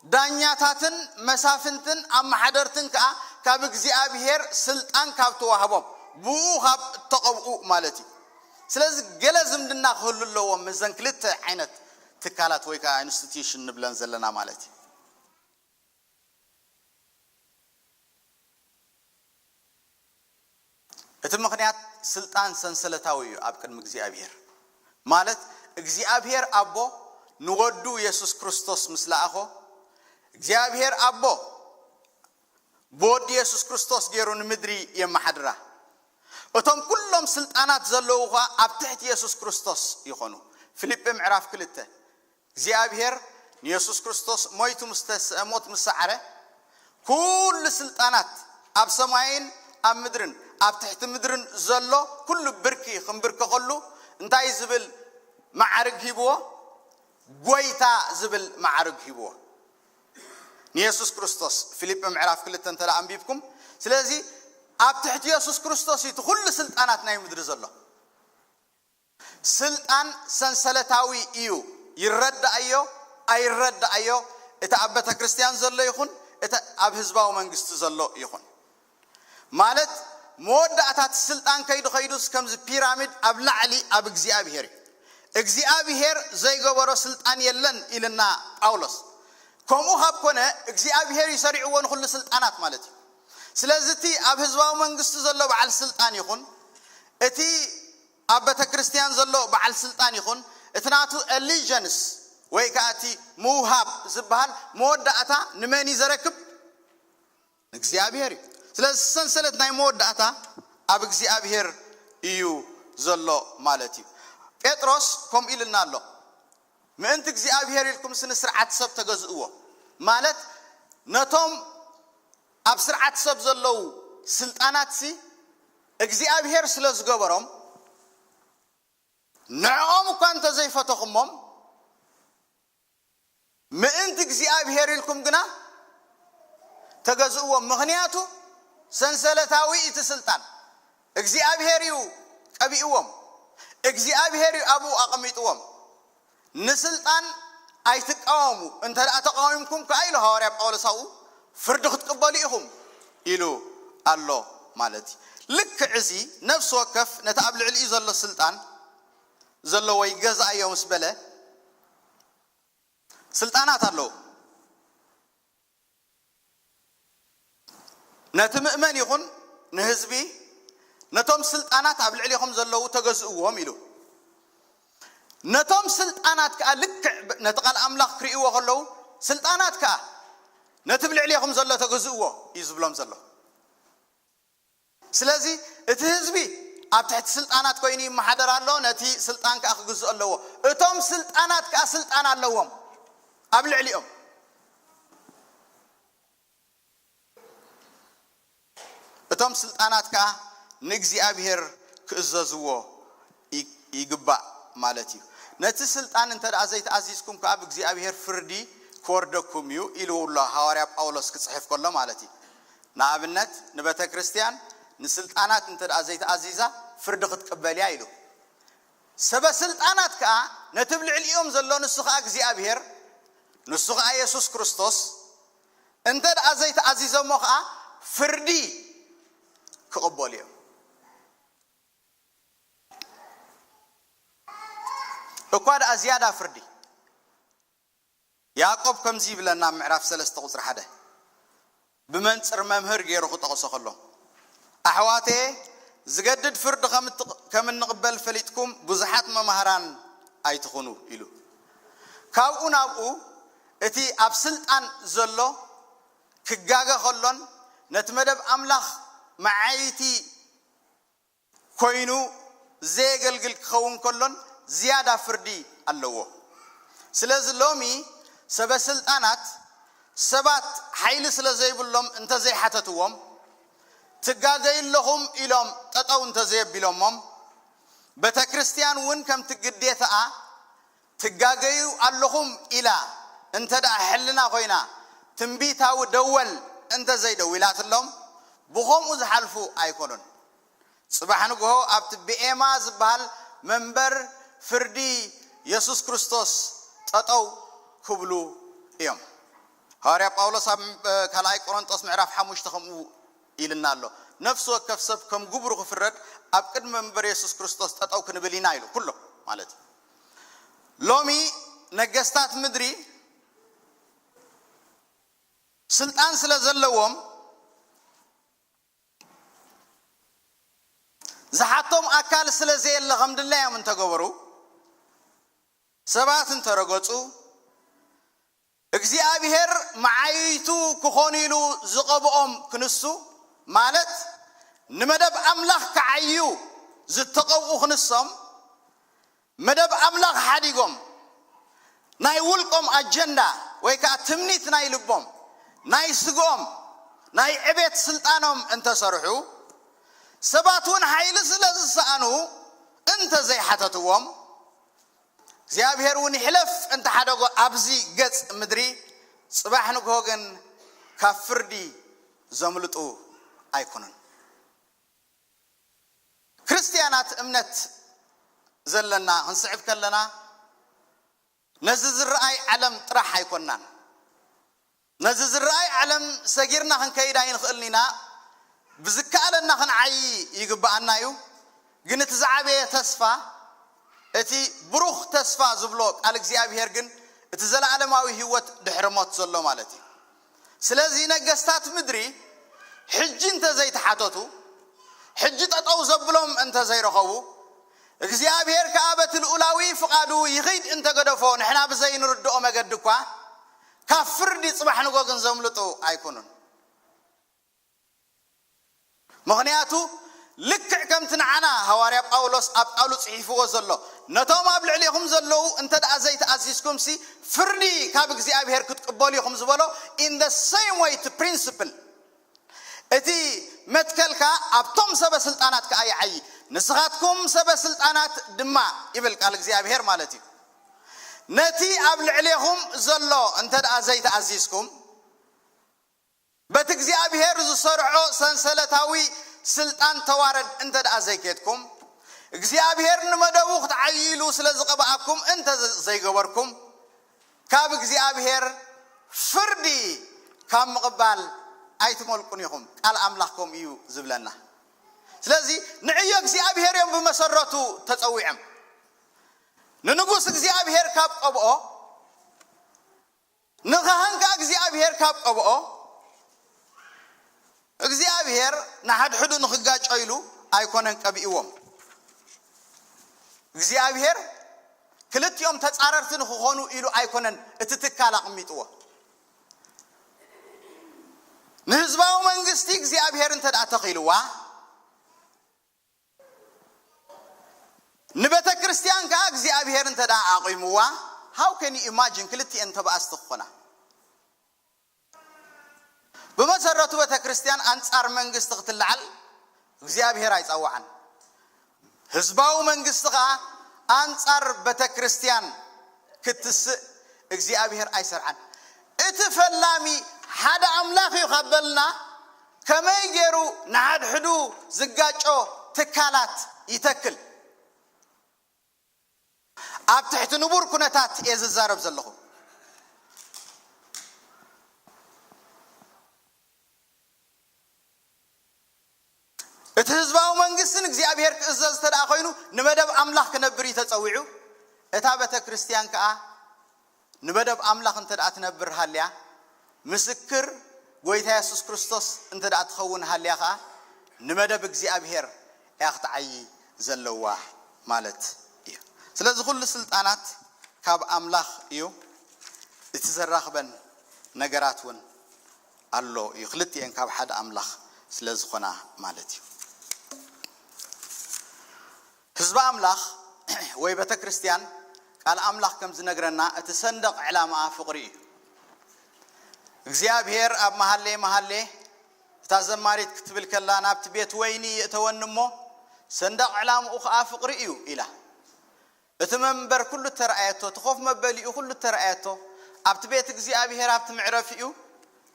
ዳኛታትን መሳፍንትን ኣመሓደርትን ከኣ ካብ እግዚኣብሔር ስልጣን ካብ ተዋህቦም ብኡ ካብ እተቐብኡ ማለት እዩ። ስለዚ ገለ ዝምድና ክህሉ ኣለዎም ምስዘን ክልተ ዓይነት ትካላት ወይ ከዓ ኢንስቲትዩሽን ንብለን ዘለና ማለት እዩ። እቲ ምኽንያት ስልጣን ሰንሰለታዊ እዩ ኣብ ቅድሚ እግዚኣብሔር። ማለት እግዚኣብሔር ኣቦ ንወዱ የሱስ ክርስቶስ ምስ ለኣኾ እግዚኣብሔር ኣቦ ብወዲ የሱስ ክርስቶስ ገይሩ ንምድሪ የመሓድራ። እቶም ኩሎም ስልጣናት ዘለዉ ኸዓ ኣብ ትሕቲ የሱስ ክርስቶስ ይኾኑ። ፊልጲ ምዕራፍ ክልተ እግዚኣብሔር ንየሱስ ክርስቶስ ሞይቱ ምስ ተስአ ሞት ምስ ሰዓረ ኩሉ ስልጣናት ኣብ ሰማይን ኣብ ምድርን ኣብ ትሕቲ ምድርን ዘሎ ኩሉ ብርኪ ክንብርከኸሉ እንታይ ዝብል መዓርግ ሂብዎ? ጎይታ ዝብል መዓርግ ሂብዎ ንየሱስ ክርስቶስ። ፊልጲ ምዕራፍ ክልተ እንተ ደኣ ኣንቢብኩም፣ ስለዚ ኣብ ትሕቲ የሱስ ክርስቶስ እዩ እቲ ኩሉ ስልጣናት ናይ ምድሪ ዘሎ። ስልጣን ሰንሰለታዊ እዩ። ይረዳእዮ ኣይረዳእዮ፣ እቲ ኣብ ቤተ ክርስቲያን ዘሎ ይኹን እቲ ኣብ ህዝባዊ መንግስቲ ዘሎ ይኹን ማለት መወዳእታት ስልጣን ከይዱ ከይዱስ ከምዚ ፒራሚድ ኣብ ላዕሊ ኣብ እግዚኣብሔር እዩ። እግዚኣብሔር ዘይገበሮ ስልጣን የለን ኢልና ጳውሎስ። ከምኡ ካብ ኮነ እግዚኣብሔር ይሰሪዕዎ ንኩሉ ስልጣናት ማለት እዩ። ስለዚ እቲ ኣብ ህዝባዊ መንግስቲ ዘሎ በዓል ስልጣን ይኹን እቲ ኣብ ቤተ ክርስቲያን ዘሎ በዓል ስልጣን ይኹን እቲ ናቱ ኤሊጀንስ ወይ ከዓ እቲ ምውሃብ ዝበሃል መወዳእታ ንመን እዩ ዘረክብ? ንእግዚኣብሔር እዩ። ስለዚ ሰንሰለት ናይ መወዳእታ ኣብ እግዚኣብሔር እዩ ዘሎ ማለት እዩ። ጴጥሮስ ከምኡ ኢልና ኣሎ፣ ምእንቲ እግዚኣብሔር ኢልኩም ስኒ ስርዓት ሰብ ተገዝእዎ ማለት ነቶም ኣብ ስርዓት ሰብ ዘለዉ ስልጣናትሲ እግዚኣብሔር ስለ ዝገበሮም ንዕኦም እኳ እንተዘይፈተኹሞም ምእንቲ እግዚኣብሔር ኢልኩም ግና ተገዝእዎም። ምኽንያቱ ሰንሰለታዊ እቲ ስልጣን እግዚኣብሔር እዩ ቀቢእዎም፣ እግዚኣብሔር እዩ ኣብኡ ኣቐሚጥዎም። ንስልጣን ኣይትቃወሙ፣ እንተ ደኣ ተቃዊምኩም ከኣ ኢሉ ሃዋርያ ጳውሎስ ኣብኡ ፍርዲ ክትቅበሉ ኢኹም ኢሉ ኣሎ ማለት እዩ። ልክዕ እዚ ነፍሲ ወከፍ ነቲ ኣብ ልዕሊኡ ዘሎ ስልጣን ዘለዎ ይገዝኣዮ ምስ በለ ስልጣናት ኣለዉ። ነቲ ምእመን ይኹን ንህዝቢ ነቶም ስልጣናት ኣብ ልዕሌኹም ዘለዉ ተገዝእዎም ኢሉ። ነቶም ስልጣናት ከኣ ልክዕ ነቲ ቃል ኣምላኽ ክርእይዎ ከለዉ ስልጣናት ከኣ ነቲ ብልዕሌኹም ዘሎ ተገዝእዎ እዩ ዝብሎም ዘሎ። ስለዚ እቲ ህዝቢ ኣብ ትሕቲ ስልጣናት ኮይኑ ይመሓደር ኣሎ፣ ነቲ ስልጣን ከኣ ክግዝእ ኣለዎ። እቶም ስልጣናት ከኣ ስልጣን ኣለዎም ኣብ ልዕሊኦም። እቶም ስልጣናት ከኣ ንእግዚኣብሔር ክእዘዝዎ ይ- ይግባእ ማለት እዩ። ነቲ ስልጣን እንተ ደኣ ዘይተኣዚዝኩም ከኣ ብእግዚኣብሔር ፍርዲ ክወርደኩም እዩ ኢሉ ኣሎ ሃዋርያ ጳውሎስ ክጽሕፍ ከሎ ማለት እዩ። ንኣብነት ንቤተ ክርስቲያን ንስልጣናት እንተ ደኣ ዘይተኣዚዛ ፍርዲ ክትቅበል እያ ኢሉ። ሰበ ስልጣናት ከኣ ነቲ ኣብ ልዕሊኦም ዘሎ ንሱ ከኣ እግዚኣብሔር፣ ንሱ ከኣ የሱስ ክርስቶስ እንተ ደኣ ዘይተኣዚዞሞ ከኣ ፍርዲ ክቕበሉ እዮም። እኳ ደኣ ዝያዳ ፍርዲ። ያዕቆብ ከምዚ ይብለና ኣብ ምዕራፍ ሰለስተ ቁጽሪ ሓደ፣ ብመንጽር መምህር ገይሩ ክጠቕሶ ከሎ፣ ኣሕዋተየ፣ ዝገድድ ፍርዲ ከም እትቕ-፣ ከም እንቕበል ፈሊጥኩም ብዙሓት መማህራን ኣይትኹኑ ኢሉ። ካብኡ ናብኡ እቲ ኣብ ስልጣን ዘሎ ክጋገ ከሎን ነቲ መደብ ኣምላኽ መዓይቲ ኮይኑ ዘየገልግል ክኸውን ከሎን ዝያዳ ፍርዲ ኣለዎ። ስለዚ ሎሚ ሰበ ስልጣናት ሰባት ሓይሊ ስለ ዘይብሎም እንተ ዘይሓተትዎም፣ ትጋገዩ ኣለኹም ኢሎም ጠጠው እንተ ዘየቢሎሞም፣ ቤተ ክርስቲያን እውን ከምቲ ግዴታኣ ትጋገዩ ኣለኹም ኢላ እንተ ደኣ ሕልና ኮይና ትንቢታዊ ደወል እንተ ዘይደዊላትሎም ብኸምኡ ዝሓልፉ ኣይኮኑን። ጽባሕ ንግሆ ኣብቲ ብኤማ ዝበሃል መንበር ፍርዲ የሱስ ክርስቶስ ጠጠው ክብሉ እዮም። ሃዋርያ ጳውሎስ ኣብ፣ እ፣ ካልኣይ ቆሮንጦስ ምዕራፍ ሓሙሽተ ከምኡ ኢልና ኣሎ። ነፍሲ ወከፍ ሰብ ከም ግብሩ ክፍረድ ኣብ ቅድሚ መንበር የሱስ ክርስቶስ ጠጠው ክንብል ኢና ኢሉ፣ ኩሎ ማለት እዩ። ሎሚ ነገስታት ምድሪ ስልጣን ስለ ዘለዎም ዝሓቶም ኣካል ስለ ዘየለ ከም ድላዮም እንተገበሩ፣ ሰባት እንተረገጹ፣ እግዚኣብሔር መዓይቱ ክኾኑ ኢሉ ዝቐብኦም ክንሱ፣ ማለት ንመደብ ኣምላኽ ክዓዩ ዝተቐብኡ ክንሶም፣ መደብ ኣምላኽ ሓዲጎም ናይ ውልቆም ኣጀንዳ ወይ ከዓ ትምኒት ናይ ልቦም፣ ናይ ስግኦም፣ ናይ ዕቤት ስልጣኖም እንተሰርሑ፣ ሰባት እውን ሓይሊ ስለ ዝሰኣኑ እንተ ዘይሓተትዎም፣ እግዚኣብሔር እውን ይሕለፍ እንተ ሓደጎ ኣብዚ ገጽ ምድሪ፣ ጽባሕ ንግሆ ግን ካብ ፍርዲ ዘምልጡ ኣይኮኑን። ክርስትያናት እምነት ዘለና ክንስዕብ ከለና፣ ነዚ ዝረኣይ ዓለም ጥራሕ ኣይኮናን። ነዚ ዝረኣይ ዓለም ሰጊርና ክንከይድ ኣይንኽእልን ኢና። ብዝከኣለና ክንዓዪ ይግብኣና እዩ። ግን እቲ ዝዓበየ ተስፋ፣ እቲ ብሩኽ ተስፋ ዝብሎ ቃል እግዚኣብሔር ግን፣ እቲ ዘለዓለማዊ ህይወት ድሕሪ ሞት ዘሎ ማለት እዩ። ስለዚ ነገስታት ምድሪ ሕጂ እንተ ዘይተሓተቱ፣ ሕጂ ጠጠው ዘብሎም እንተ ዘይረኸቡ፣ እግዚኣብሔር ከኣ በቲ ልኡላዊ ፍቓዱ ይኺድ እንተ ገደፎ፣ ንሕና ብዘይንርድኦ መገዲ እኳ፣ ካብ ፍርዲ ጽባሕ ንጎ ግን ዘምልጡ ኣይኮኑን። ምኽንያቱ፣ ልክዕ ከምቲ ንዓና ሃዋርያ ጳውሎስ ኣብ ቃሉ ጽሒፍዎ ዘሎ፣ ነቶም ኣብ ልዕሌኹም ዘለዉ እንተ ደኣ ዘይተኣዚዝኩምሲ፣ ፍርዲ ካብ እግዚኣብሔር ክትቅበሉ ኢኹም ዝበሎ፣ in the same way እቲ principle፣ እቲ መትከልካ ኣብቶም ሰበ ስልጣናት ከኣ ይዓዪ። ንስኻትኩም ሰበ ስልጣናት ድማ ይብል ቃል እግዚኣብሔር ማለት እዩ። ነቲ ኣብ ልዕሌኹም ዘሎ እንተ ደኣ ዘይተኣዚዝኩም፣ በቲ እግዚኣብሔር ዝሰርዖ ሰንሰለታዊ ስልጣን ተዋረድ እንተ ደኣ ዘይኬድኩም፣ እግዚኣብሔር ንመደቡ ክትዓይሉ ስለ ዝቐብኣኩም እንተ ዘይገበርኩም፣ ካብ እግዚኣብሔር ፍርዲ ካብ ምቕባል ኣይትመልቁን ኢኹም። ቃል ኣምላኽ ከምኡ እዩ ዝብለና። ስለዚ ንዕዮ እግዚኣብሔር እዮም ብመሰረቱ ተጸዊዖም። ንንጉስ እግዚኣብሔር ካብ ቀብኦ፣ ንኻህን ከኣ እግዚኣብሔር ካብ ቀብኦ፣ እግዚኣብሔር ንሓድሕዱ ንኽጋጮ ኢሉ ኣይኮነን ቀቢእዎም። እግዚኣብሔር ክልቲኦም ተጻረርቲ ንኽኾኑ ኢሉ ኣይኮነን እቲ ትካል ኣቕሚጥዎ። ንህዝባዊ መንግስቲ እግዚኣብሔር እንተ ደኣ ተኺልዋ፣ ንቤተ ክርስቲያን ከኣ እግዚኣብሔር እንተ ደኣ ኣቑምዋ፣ how can you imagine ክልቲኤን ተባኣስቲ ክኾና? ብመሰረቱ ቤተ ክርስቲያን ኣንጻር መንግስቲ ክትለዓል እግዚኣብሔር ኣይጸውዓን። ህዝባዊ መንግስቲ ከኣ ኣንጻር ቤተ ክርስቲያን ክትስእ እግዚኣብሔር ኣይሰርዓን። እቲ ፈላሚ ሓደ ኣምላኽ እዩ ካብ በልና፣ ከመይ ገይሩ ንሓድሕዱ ዝጋጮ ትካላት ይተክል? ኣብ ትሕቲ ንቡር ኩነታት እየ ዝዛረብ ዘለኹ። እቲ ህዝባዊ መንግስቲ ንእግዚኣብሔር ክእዘዝ እንተ ደኣ ኮይኑ፣ ንመደብ ኣምላኽ ክነብር እዩ ተጸዊዑ። እታ ቤተ ክርስቲያን ከኣ ንመደብ ኣምላኽ እንተ ደኣ ትነብር ሃልያ፣ ምስክር ጐይታ የሱስ ክርስቶስ እንተ ደኣ ትኸውን ሃልያ ከኣ፣ ንመደብ እግዚኣብሔር እያ ክትዓዪ ዘለዋ ማለት እዩ። ስለዚ ኩሉ ስልጣናት ካብ ኣምላኽ እዩ። እቲ ዘራኽበን ነገራት እውን ኣሎ እዩ። ክልቲኤን ካብ ሓደ ኣምላኽ ስለ ዝኾና ማለት እዩ። ህዝቢ ኣምላኽ ወይ ቤተ ክርስቲያን ቃል ኣምላኽ ከም ዝነግረና እቲ ሰንደቕ ዕላማኣ ፍቕሪ እዩ። እግዚኣብሔር ኣብ መሃሌ መሃሌ እታ ዘማሪት ክትብል ከላ ናብቲ ቤት ወይኒ የእተወኒ እሞ ሰንደቕ ዕላምኡ ኸኣ ፍቕሪ እዩ ኢላ። እቲ መንበር ኩሉ እተረኣየቶ፣ እቲ ኮፍ መበሊኡ ኩሉ እተረኣየቶ፣ ኣብቲ ቤት እግዚኣብሔር ኣብቲ መዕረፊኡ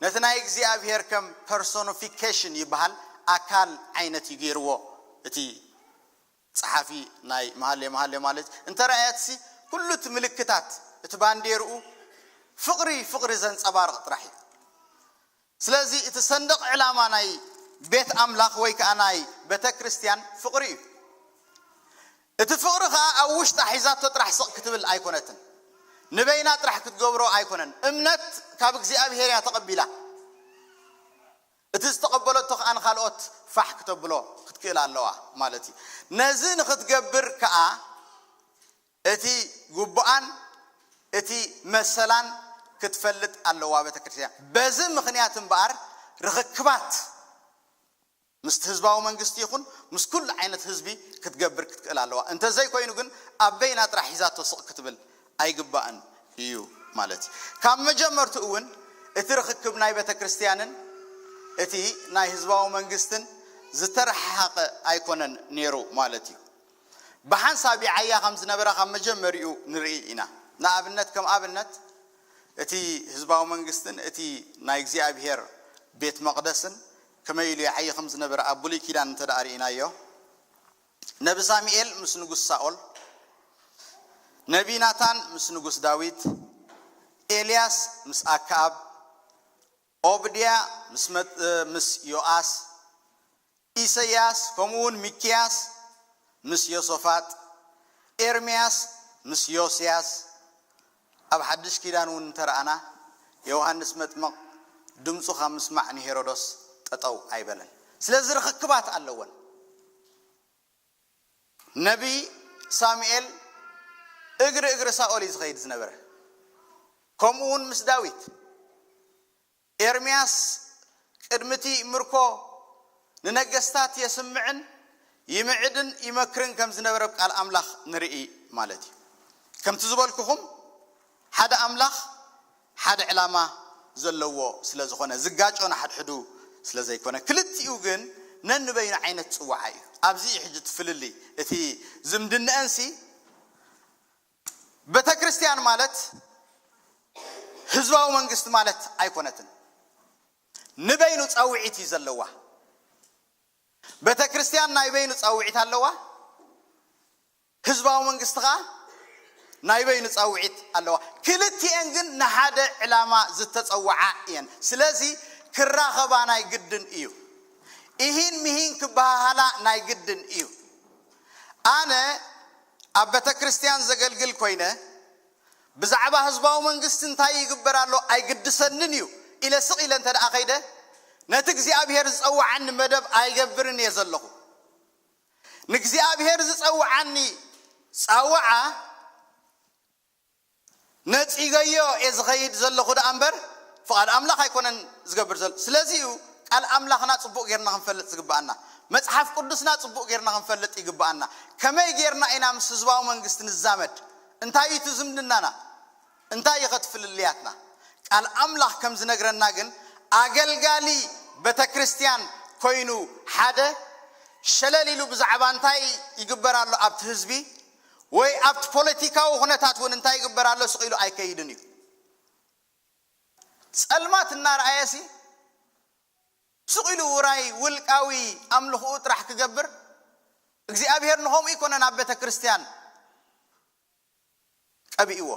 ነቲ ናይ እግዚኣብሔር ከም ፐርሶኒፊኬሽን ይበሃል ኣካል ዓይነት እዩ ገይርዎ እቲ ጸሓፊ ናይ መሃሌ መሃሌ ማለት እንተ ረኣየትሲ ኩሉ እቲ ምልክታት እቲ ባንዴርኡ ፍቕሪ ፍቕሪ ዘንጸባርቕ ጥራሕ እዩ። ስለዚ እቲ ሰንደቕ ዕላማ ናይ ቤት ኣምላኽ ወይ ከኣ ናይ ቤተ ክርስቲያን ፍቕሪ እዩ። እቲ ፍቕሪ ከኣ ኣብ ውሽጣ ሒዛቶ ጥራሕ ስቕ ክትብል ኣይኮነትን። ንበይና ጥራሕ ክትገብሮ ኣይኮነን። እምነት ካብ እግዚኣብሔር እያ ተቐቢላ። እቲ ዝተቐበለቶ ከኣ ንኻልኦት ፋሕ ክተብሎ ክትክእል ኣለዋ ማለት እዩ። ነዚ ንኽትገብር ከኣ እቲ ግቡኣን እቲ መሰላን ክትፈልጥ ኣለዋ ቤተ ክርስቲያን። በዚ ምኽንያት እምበኣር ርኽክባት ምስቲ ህዝባዊ መንግስቲ ይኹን ምስ ኩሉ ዓይነት ህዝቢ ክትገብር ክትክእል ኣለዋ። እንተዘይኮይኑ ግን ኣብ በይና ጥራሕ ሒዛቶ ስቕ ክትብል ኣይግባእን እዩ ማለት እዩ። ካብ መጀመርትኡ እውን እቲ ርኽክብ ናይ ቤተ ክርስቲያንን እቲ ናይ ህዝባዊ መንግስትን ዝተረሓሓቐ ኣይኮነን ነይሩ ማለት እዩ። ብሓንሳብ ይዓያ ከም ዝነበራ ካብ መጀመሪኡ ንርኢ ኢና። ንኣብነት ከም ኣብነት እቲ ህዝባዊ መንግስትን እቲ ናይ እግዚኣብሔር ቤት መቕደስን ከመይ ኢሉ ይዓይ ከም ዝነበረ ኣብ ብሉይ ኪዳን እንተ ደኣ ርኢናዮ፣ ነቢ ሳሙኤል ምስ ንጉስ ሳኦል፣ ነቢ ናታን ምስ ንጉስ ዳዊት፣ ኤልያስ ምስ ኣክኣብ፣ ኦብድያ ምስ መት-፣ ምስ ዮኣስ፣ ኢሰያስ ከምኡ እውን ሚክያስ ምስ ዮሶፋጥ፣ ኤርምያስ ምስ ዮስያስ፣ ኣብ ሓድሽ ኪዳን እውን እንተረኣና ዮሃንስ መጥምቕ ድምፁ ካብ ምስማዕ ንሄሮዶስ ጠጠው ኣይበለን። ስለዚ ርኽክባት ኣለወን። ነቢ ሳሙኤል እግሪ እግሪ ሳኦል እዩ ዝኸይድ ዝነበረ። ከምኡ እውን ምስ ዳዊት። ኤርምያስ ቅድሚ እቲ ምርኮ ንነገስታት የስምዕን ይምዕድን ይመክርን ከም ዝነበረ ቃል ኣምላኽ ንርኢ ማለት እዩ። ከምቲ ዝበልኩኹም ሓደ ኣምላኽ ሓደ ዕላማ ዘለዎ ስለ ዝኾነ ዝጋጮ ንሓድሕዱ ስለ ዘይኮነ ክልቲኡ ግን ነንበይኑ ዓይነት ጽዋዓ እዩ። ኣብዚ እዩ ሕጂ እቲ ፍልልይ እቲ ዝምድንአንሲ ቤተ ክርስቲያን ማለት ህዝባዊ መንግስቲ ማለት ኣይኮነትን። ንበይኑ ጻውዒት እዩ ዘለዋ። ቤተ ክርስቲያን ናይ በይኑ ጻውዒት ኣለዋ። ህዝባዊ መንግስቲ ኸዓ ናይ በይኑ ጻውዒት ኣለዋ። ክልቲኤን ግን ንሓደ ዕላማ ዝተጸውዓ እየን። ስለዚ ክራኸባ ናይ ግድን እዩ። ኢሂን ምሂን ክበሃሃላ ናይ ግድን እዩ። ኣነ ኣብ ቤተ ክርስቲያን ዘገልግል ኮይነ ብዛዕባ ህዝባዊ መንግስቲ እንታይ ይግበር ኣሎ ኣይግድሰንን እዩ ኢለ ስቕ ኢለ እንተ ደኣ ከይደ ነቲ እግዚኣብሔር ዝጸውዓኒ መደብ ኣይገብርን እየ ዘለኹ። ንእግዚኣብሔር ዝጸውዓኒ ጻውዓ ነጺገዮ እየ ዝኸይድ ዘለኹ ደኣ እምበር ፍቓድ ኣምላኽ ኣይኮነን ዝገብር ዘሎ። ስለዚ እዩ ቃል ኣምላኽና ጽቡቕ ጌርና ክንፈልጥ ዝግብኣና፣ መጽሓፍ ቅዱስና ጽቡቕ ጌርና ክንፈልጥ ይግብኣና። ከመይ ጌርና ኢና ምስ ህዝባዊ መንግስቲ ንዛመድ? እንታይ እዩ እቲ ዝምድናና? እንታይ እዩ ኸቲ ፍልልያትና? ቃል ኣምላኽ ከም ዝነግረና ግን ኣገልጋሊ ቤተ ክርስቲያን ኮይኑ ሓደ ሸለል ኢሉ ብዛዕባ እንታይ ይግበር ኣሎ ኣብቲ ህዝቢ ወይ ኣብቲ ፖለቲካዊ ኩነታት እውን እንታይ ይግበር ኣሎ ስቕ ኢሉ ኣይከይድን እዩ። ጸልማት እናረኣየሲ ስቕ ኢሉ ውራይ ውልቃዊ ኣምልኽኡ ጥራሕ ክገብር እግዚኣብሔር ንኸምኡ ኣይኮነን ኣብ ቤተ ክርስቲያን ቀቢእዎ።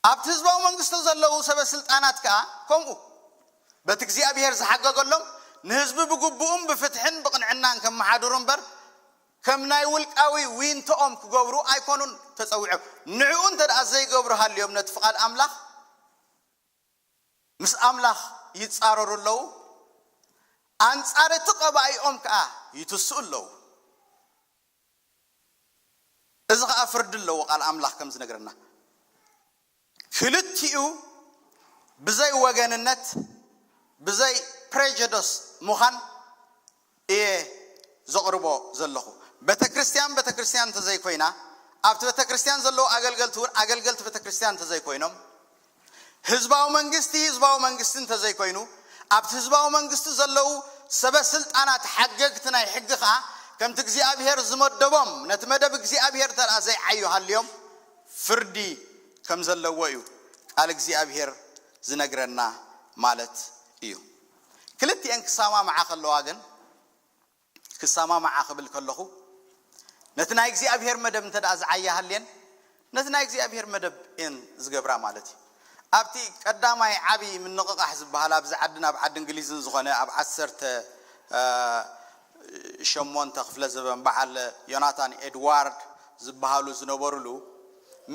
ኣብቲ ህዝባዊ መንግስቱ ዘለዉ ሰበ ስልጣናት ከኣ ከምኡ በቲ እግዚኣብሔር ዝሓገገሎም ንህዝቢ ብግቡኡን ብፍትሕን ብቕንዕናን ከመሓድሩ እምበር ከም ናይ ውልቃዊ ዊንቶኦም ክገብሩ ኣይኮኑን ተጸዊዖም። ንዕኡ እንተ ደኣ ዘይገብሩ ሃልዮም ነቲ ፍቓድ ኣምላኽ ምስ ኣምላኽ ይጻረሩ ኣለዉ፣ ኣንጻር እቲ ቀባኢኦም ከኣ ይትስኡ ኣለዉ። እዚ ኸኣ ፍርዲ ኣለዎ ቃል ኣምላኽ ከም ዝነግረና። ክልቲኡ ብዘይ ወገንነት፣ ብዘይ ፕሬጀደስ ምዃን እየ ዘቕርቦ ዘለኹ። ቤተ ክርስቲያን ቤተ ክርስቲያን እንተዘይኮይና፣ ኣብቲ ቤተ ክርስቲያን ዘለዉ ኣገልገልቲ እውን ኣገልገልቲ ቤተ ክርስቲያን እንተዘይኮይኖም፣ ህዝባዊ መንግስቲ ህዝባዊ መንግስቲ እንተዘይኮይኑ፣ ኣብቲ ህዝባዊ መንግስቲ ዘለዉ ሰበ ስልጣናት ሓገግቲ ናይ ሕጊ ኸኣ ከምቲ እግዚኣብሔር ዝመደቦም ነቲ መደብ እግዚኣብሔር እንተ ደኣ ዘይዓዩ ሃልዮም ፍርዲ ከም ዘለዎ እዩ ቃል እግዚኣብሔር ዝነግረና ማለት እዩ። ክልቲኤን ክሰማምዓ ከለዋ ግን ክሰማምዓ ክብል ከለኹ ነቲ ናይ እግዚኣብሔር መደብ እንተ ደኣ ዝዓያ ሃልየን ነቲ ናይ እግዚኣብሔር መደብ እየን ዝገብራ ማለት እዩ። ኣብቲ ቀዳማይ ዓብዪ ምንቕቓሕ ዝበሃል ኣብዚ ዓድን ኣብ ዓዲ እንግሊዝን ዝኾነ ኣብ ዓሰርተ ሸሞንተ ክፍለ ዘበን በዓል ዮናታን ኤድዋርድ ዝበሃሉ ዝነበሩሉ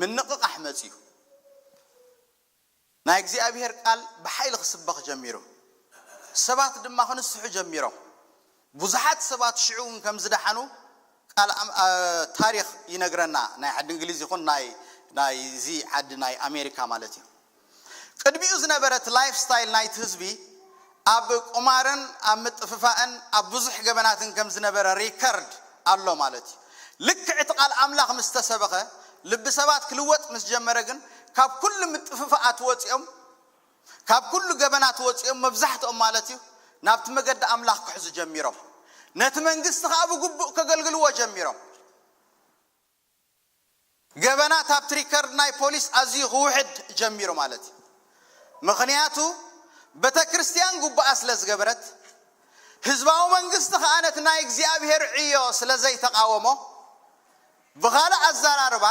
ምንቕቓሕ መፅዩ ናይ እግዚኣብሔር ቃል ብሓይሊ ክስበኽ ጀሚሩ። ሰባት ድማ ክንስሑ ጀሚሮም። ብዙሓት ሰባት ሽዑ እውን ከም ዝደሓኑ ቃል ኣም- አ- ታሪኽ ይነግረና። ናይ ዓዲ እንግሊዝ ይኹን ናይ ናይዚ ዓዲ ናይ ኣሜሪካ ማለት እዩ። ቅድሚኡ ዝነበረ እቲ ላይፍ ስታይል ናይቲ ህዝቢ ኣብ ቁማርን ኣብ ምጥፍፋእን ኣብ ብዙሕ ገበናትን ከም ዝነበረ ሪከርድ ኣሎ ማለት እዩ። ልክዕ እቲ ቃል ኣምላኽ ምስ ተሰበኸ ልቢ ሰባት ክልወጥ ምስ ጀመረ ግን ካብ ኩሉ ምጥፍፋኣት ወፂኦም ካብ ኩሉ ገበናት ወፂኦም መብዛሕትኦም ማለት እዩ ናብቲ መገዲ ኣምላኽ ክሕዙ ጀሚሮም። ነቲ መንግስቲ ከዓ ብግቡእ ከገልግልዎ ጀሚሮም። ገበናት ኣብቲ ሪከርድ ናይ ፖሊስ ኣዝዩ ክውሕድ ጀሚሩ ማለት እዩ። ምኽንያቱ ቤተ ክርስቲያን ጉባኣ ስለ ዝገበረት ህዝባዊ መንግስቲ ከዓ ነቲ ናይ እግዚኣብሔር ዕዮ ስለ ዘይተቃወሞ ብኻልእ ኣዘራርባ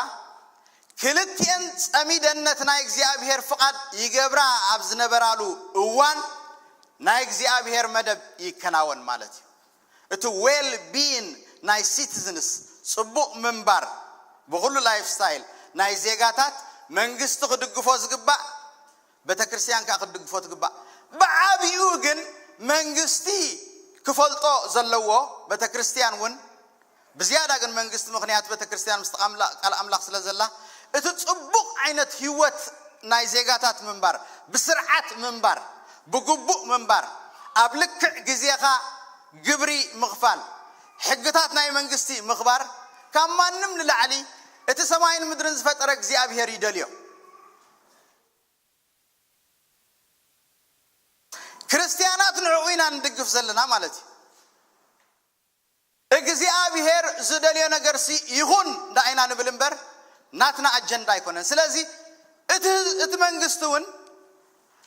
ክልቲኤን ጸሚደን ነቲ ናይ እግዚኣብሔር ፍቓድ ይገብራ ኣብ ዝነበራሉ እዋን ናይ እግዚኣብሔር መደብ ይከናወን ማለት እዩ። እቲ ዌል ቢን ናይ ሲቲዝንስ ጽቡቕ ምንባር ብኹሉ ላይፍ ስታይል ናይ ዜጋታት መንግስቲ ክድግፎ ዝግባእ ቤተ ክርስቲያን ከዓ ክትድግፎ ትግባእ። ብዓቢኡ ግን መንግስቲ ክፈልጦ ዘለዎ ቤተ ክርስቲያን እውን ብዝያዳ ግን መንግስቲ ምኽንያት ቤተ ክርስቲያን ምስ ቃል ኣምላኽ ስለ ዘላ እቲ ጽቡቕ ዓይነት ህይወት ናይ ዜጋታት ምንባር ብስርዓት ምንባር ብግቡእ ምንባር ኣብ ልክዕ ግዜኻ ግብሪ ምኽፋል ሕግታት ናይ መንግስቲ ምኽባር ካብ ማንም ንላዕሊ እቲ ሰማይን ምድርን ዝፈጠረ እግዚኣብሔር ይደልዮ። ክርስትያናት ንዕኡ ኢና ንድግፍ ዘለና ማለት እዩ። እግዚኣብሔር ዝደልዮ ነገርሲ ይኹን ደኣ ኢና ንብል እምበር ናትና ኣጀንዳ ኣይኮነን። ስለዚ እቲ እቲ መንግስቲ እውን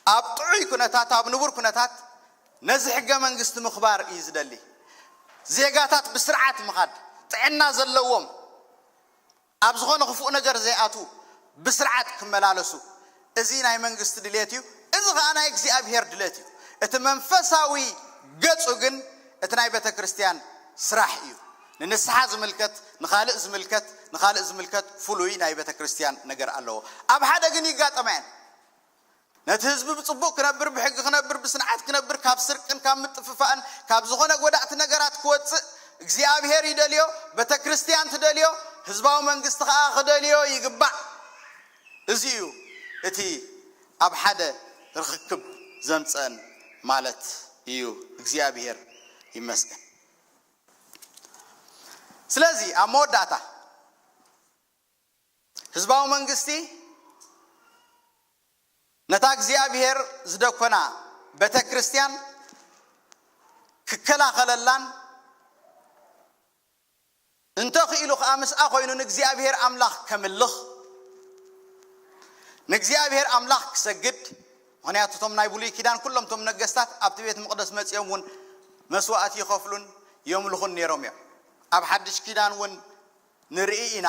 ኣብ ጥዑይ ኩነታት ኣብ ንቡር ኩነታት ነዚ ሕገ መንግስቲ ምኽባር እዩ ዝደሊ። ዜጋታት ብስርዓት ምኻድ ጥዕና ዘለዎም ኣብ ዝኾነ ክፉእ ነገር ዘይኣትዉ ብስርዓት ክመላለሱ እዚ ናይ መንግስቲ ድሌት እዩ። እዚ ከዓ ናይ እግዚኣብሔር ድሌት እዩ። እቲ መንፈሳዊ ገፁ ግን እቲ ናይ ቤተ ክርስቲያን ስራሕ እዩ። ንንስሓ ዝምልከት ንኻልእ ዝምልከት ንኻልእ ዝምልከት ፍሉይ ናይ ቤተ ክርስቲያን ነገር ኣለዎ። ኣብ ሓደ ግን ይጋጠማ እየን። ነቲ ህዝቢ ብጽቡቕ ክነብር ብሕጊ ክነብር ብስንዓት ክነብር ካብ ስርቅን ካብ ምጥፍፋእን ካብ ዝኾነ ጎዳእቲ ነገራት ክወጽእ እግዚኣብሔር ይደልዮ። ቤተ ክርስቲያን ትደልዮ። ህዝባዊ መንግስቲ ከዓ ክደልዮ ይግባእ። እዚ እዩ እቲ ኣብ ሓደ ርኽክብ ዘምፀን ማለት እዩ። እግዚኣብሔር ይመስገን። ስለዚ ኣብ መወዳእታ ህዝባዊ መንግስቲ ነታ እግዚኣብሔር ዝደኮና ቤተ ክርስቲያን ክከላኸለላን እንተኽኢሉ ከዓ ምስኣ ኮይኑ ንእግዚኣብሔር ኣምላኽ ከምልኽ፣ እግዚኣብሔር ኣምላኽ ክሰግድ። ምኽንያቱ እቶም ናይ ብሉይ ኪዳን ኩሎም እቶም ነገስታት ኣብቲ ቤት መቕደስ መጺኦም እውን መስዋእቲ ይኸፍሉን የምልኹን ነይሮም እዮም። ኣብ ሓድሽ ኪዳን እውን ንርኢ ኢና።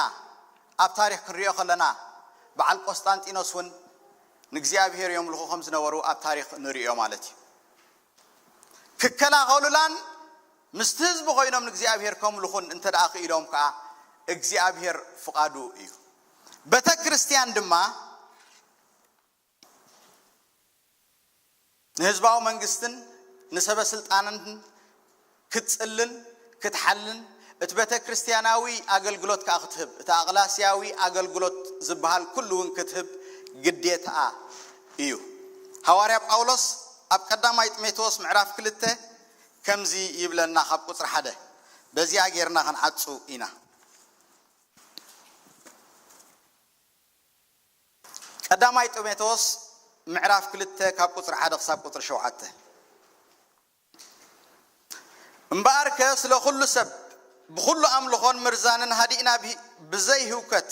ኣብ ታሪኽ ክንሪኦ ከለና በዓል ቆስጣንጢኖስ እውን ንእግዚኣብሔር የምልኹ ከም ዝነበሩ ኣብ ታሪኽ ንሪኦ ማለት እዩ። ክከላኸሉላን ምስቲ ህዝቢ ኮይኖም ንእግዚኣብሔር ከምልኹን እንተ ደኣ ክኢሎም ከዓ እግዚኣብሔር ፍቓዱ እዩ። ቤተ ክርስቲያን ድማ ንህዝባዊ መንግስትን ንሰበ ስልጣንን ክትጽልን ክትሓልን እቲ ቤተ ክርስቲያናዊ ኣገልግሎት ከዓ ክትህብ እቲ ኣቕላስያዊ ኣገልግሎት ዝበሃል ኩሉ እውን ክትህብ ግዴታ እዩ። ሃዋርያ ጳውሎስ ኣብ ቀዳማይ ጢሞቴዎስ ምዕራፍ ክልተ ከምዚ ይብለና ካብ ቁፅሪ ሓደ በዚኣ ጌርና ክንዓፁ ኢና። ቀዳማይ ጢሞቴዎስ ምዕራፍ ክልተ ካብ ቁፅሪ ሓደ ክሳብ ቁፅሪ ሸውዓተ። እምበኣርከ ስለ ኩሉ ሰብ ብኹሉ ኣምልኾን ምርዛንን ሃዲእና ብሂ- ብዘይ ህውከት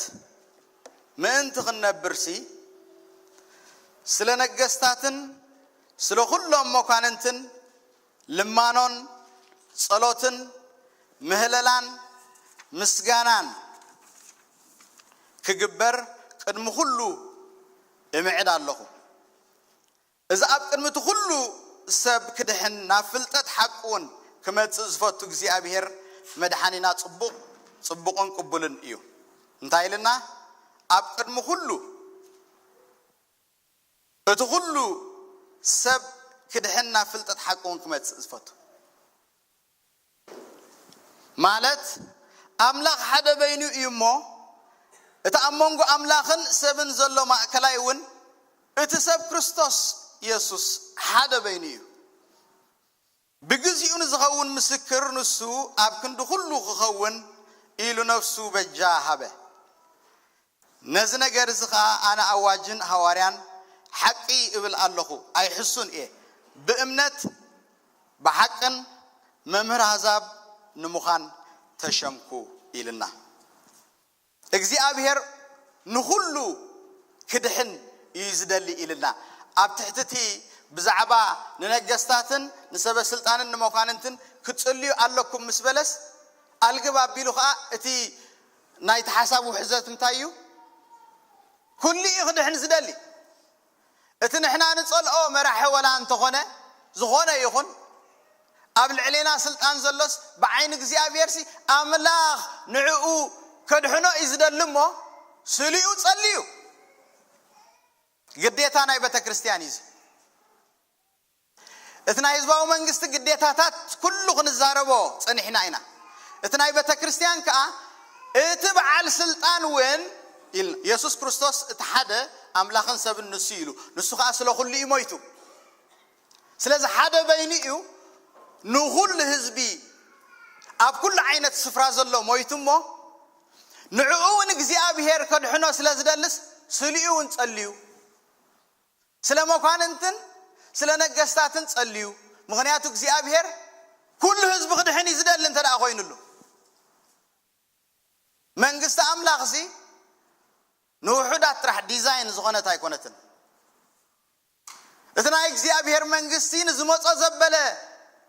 ምእንቲ ክንነብርሲ ስለ ነገስታትን ስለ ኩሎም መኳንንትን ልማኖን ጸሎትን ምህለላን ምስጋናን ክግበር ቅድሚ ኩሉ እምዕድ ኣለኹ። እዚ ኣብ ቅድሚ እቲ ኩሉ ሰብ ክድሕን ናብ ፍልጠት ሓቂ እውን ክመጽእ ዝፈቱ እግዚኣብሔር መድሓኒና ጽቡቕ ጽቡቕን ቅቡልን እዩ። እንታይ ኢልና? ኣብ ቅድሚ ኩሉ እቲ ኩሉ ሰብ ክድሕን ናብ ፍልጠት ሓቂ እውን ክመጽእ ዝፈቱ ማለት ኣምላኽ ሓደ በይኑ እዩ እሞ እቲ ኣብ መንጎ ኣምላኽን ሰብን ዘሎ ማእከላይ እውን እቲ ሰብ ክርስቶስ የሱስ ሓደ በይኑ እዩ። ብግዚኡ ንዝኸውን ምስክር ንሱ ኣብ ክንዲ ኩሉ ክኸውን ኢሉ ነፍሱ በጃ ሃበ። ነዚ ነገር እዚ ኸኣ ኣነ ኣዋጅን ሃዋርያን ሓቂ እብል ኣለኹ፣ ኣይሕሱን እየ። ብእምነት ብሓቅን መምህር ኣሕዛብ ንምዃን ተሸምኩ ኢልና። እግዚኣብሔር ንኹሉ ክድሕን እዩ ዝደሊ ኢልና። ኣብ ትሕቲ እቲ ብዛዕባ ንነገስታትን ንሰበ ስልጣንን ንመኳንንትን ክትጽልዩ ኣለኩም ምስ በለስ ኣልግብ ኣቢሉ ኸዓ እቲ ናይቲ ሓሳብ ውሕዘት እንታይ እዩ? ኩሉ እዩ ክድሕን ዝደሊ። እቲ ንሕና ንጸልኦ መራሒ ወላ እንተኾነ ዝኾነ ይኹን ኣብ ልዕሌና ስልጣን ዘሎስ ብዓይኒ እግዚኣብሔር ሲ ኣምላኽ ንዕኡ ከድሕኖ እዩ ዝደሊ እሞ ስሊኡ ጸልዩ። ግዴታ ናይ ቤተ ክርስቲያን እዩ እዚ። እቲ ናይ ህዝባዊ መንግስቲ ግዴታታት ኩሉ ክንዛረቦ ጸኒሕና ኢና። እቲ ናይ ቤተ ክርስቲያን ከኣ እቲ በዓል ስልጣን እውን ኢል- የሱስ ክርስቶስ እቲ ሓደ ኣምላኽን ሰብን ንሱ ኢሉ ንሱ ከኣ ስለ ኩሉ እዩ ሞይቱ። ስለዚ ሓደ በይኑ እዩ ንኹሉ ህዝቢ ኣብ ኩሉ ዓይነት ስፍራ ዘሎ ሞይቱ እሞ ንዕኡ እውን እግዚኣብሔር ከድሕኖ ስለ ዝደልስ ስሊኡ እውን ጸልዩ። ስለ መኳንንትን ስለ ነገስታትን ጸልዩ። ምኽንያቱ እግዚኣብሔር ኩሉ ህዝቢ ክድሕን እዩ ዝደሊ እንተ ደኣ ኮይኑሉ። መንግስቲ ኣምላኽሲ ንውሑዳት ጥራሕ ዲዛይን ዝኾነት ኣይኮነትን። እቲ ናይ እግዚኣብሔር መንግስቲ ንዝመጾ ዘበለ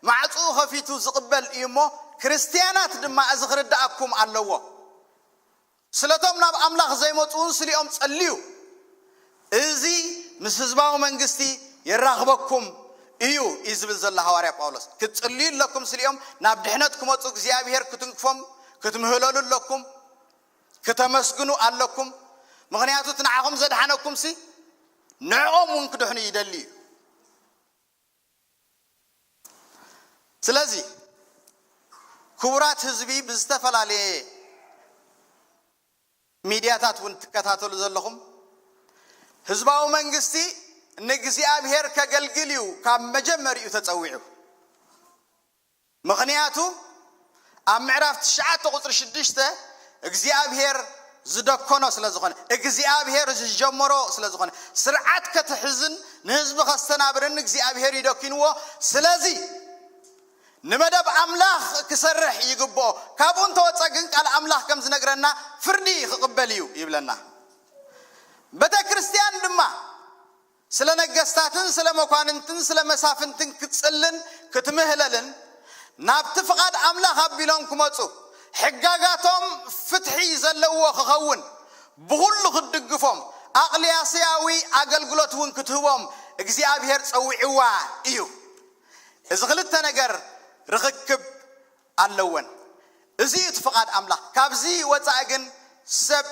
ማዕፅኡ ከፊቱ ዝቕበል እዩ እሞ ክርስትያናት ድማ እዚ ክርድኣኩም ኣለዎ። ስለቶም ናብ ኣምላኽ ዘይመፁ እውን ስሊኦም ጸልዩ። እዚ ምስ ህዝባዊ መንግስቲ የራኽበኩም እዩ እዩ ዝብል ዘሎ ሃዋርያ ጳውሎስ። ክትጽልዩ ኣለኩም ስሊኦም ናብ ድሕነት ክመፁ እግዚኣብሔር ክትንክፎም ክትምህለሉ ኣለኩም። ክተመስግኑ ኣለኩም። ምኽንያቱ እቲ ንዓኹም ዘድሓነኩም ሲ ንዕኦም እውን ክድሕኑ ይደሊ እዩ። ስለዚ ክቡራት ህዝቢ ብዝተፈላለየ ሚድያታት እውን ትከታተሉ ዘለኹም ህዝባዊ መንግስቲ ንእግዚኣብሔር ከገልግል እዩ ካብ መጀመሪኡ ተጸዊዑ። ምኽንያቱ ኣብ ምዕራፍ ትሽዓተ ቁፅሪ ሽዱሽተ እግዚኣብሔር ዝደኮኖ ስለ ዝኾነ እግዚኣብሔር ዝጀመሮ ስለ ዝኾነ ስርዓት ከትሕዝን ንህዝቢ ከስተናብርን እግዚኣብሔር ይደኪንዎ። ስለዚ ንመደብ ኣምላኽ ክሰርሕ ይግብኦ። ካብኡ እንተወፀ ግን ቃል ኣምላኽ ከም ዝነግረና ፍርዲ ክቕበል እዩ ይብለና። ቤተ ክርስቲያን ድማ ስለ ነገስታትን ስለ መኳንንትን ስለ መሳፍንትን ክትጽልን ክትምህለልን ናብቲ ፍቓድ ኣምላኽ ኣቢሎም ክመጹ ሕጋጋቶም ፍትሒ ዘለዎ ክኸውን ብኹሉ ክትድግፎም ኣቕሊያስያዊ ኣገልግሎት እውን ክትህቦም እግዚኣብሔር ጸዊዕዋ እዩ። እዚ ክልተ ነገር ርኽክብ ኣለወን። እዚ እዩ እቲ ፍቓድ ኣምላኽ። ካብዚ ወፃኢ ግን ሰብ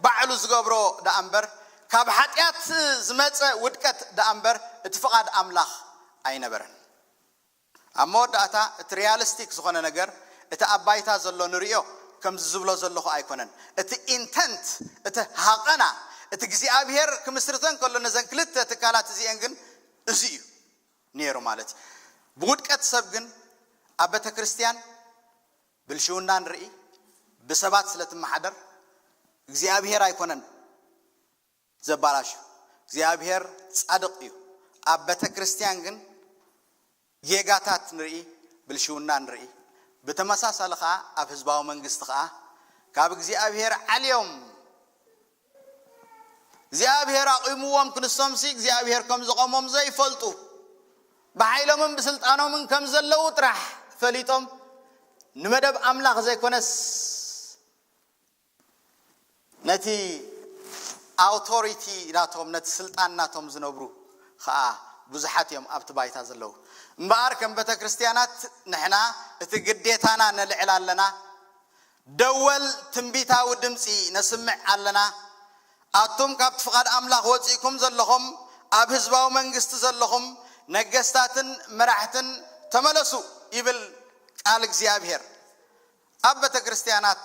ባዕሉ ዝገብሮ ደኣ እምበር ካብ ሓጢኣት ዝመፀ ውድቀት ደኣ እምበር እቲ ፍቓድ ኣምላኽ ኣይነበረን። ኣብ መወዳእታ እቲ ሪያሊስቲክ ዝኾነ ነገር እቲ ኣብ ባይታ ዘሎ ንሪኦ ከምዚ ዝብሎ ዘለኹ ኣይኮነን። እቲ ኢንተንት እቲ ሃቐና እቲ እግዚኣብሔር ክምስርተን ከሎ ነዘን ክልተ ትካላት እዚአን ግን እዚ እዩ ነይሩ ማለት እዩ። ብውድቀት ሰብ ግን ኣብ ቤተ ክርስቲያን ብልሽውና ንርኢ፣ ብሰባት ስለ ትመሓደር እግዚኣብሔር ኣይኮነን ዘባላሹ። እግዚኣብሔር ጻድቕ እዩ። ኣብ ቤተ ክርስቲያን ግን ጌጋታት ንርኢ፣ ብልሽውና ንርኢ። ብተመሳሳሊ ኸዓ ኣብ ህዝባዊ መንግስቲ ኸዓ ካብ እግዚኣብሔር ዓልዮም እግዚኣብሔር ኣቑምዎም ክንሶምሲ እግዚኣብሔር ከም ዘቖሞም ዘይፈልጡ ብሓይሎምን ብስልጣኖምን ከም ዘለዉ ጥራሕ ፈሊጦም ንመደብ ኣምላኽ ዘይኮነስ ነቲ ኣውቶሪቲ ናቶም ነቲ ስልጣን ናቶም ዝነብሩ ከዓ ብዙሓት እዮም ኣብቲ ባይታ ዘለዉ። እምበኣር ከም ቤተ ክርስቲያናት ንሕና እቲ ግዴታና ነልዕል ኣለና። ደወል ትንቢታዊ ድምፂ ነስምዕ ኣለና። ኣቱም ካብቲ ፍቓድ ኣምላኽ ወፂእኩም ዘለኹም ኣብ ህዝባዊ መንግስቲ ዘለኹም ነገስታትን መራሕትን ተመለሱ ይብል ቃል እግዚኣብሔር። ኣብ ቤተ ክርስቲያናት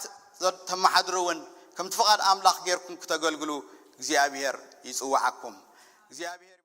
ተመሓድሩ እውን ከምቲ ፍቓድ ኣምላኽ ጌርኩም ክተገልግሉ እግዚኣብሔር ይፅውዓኩም። እግዚኣብሔር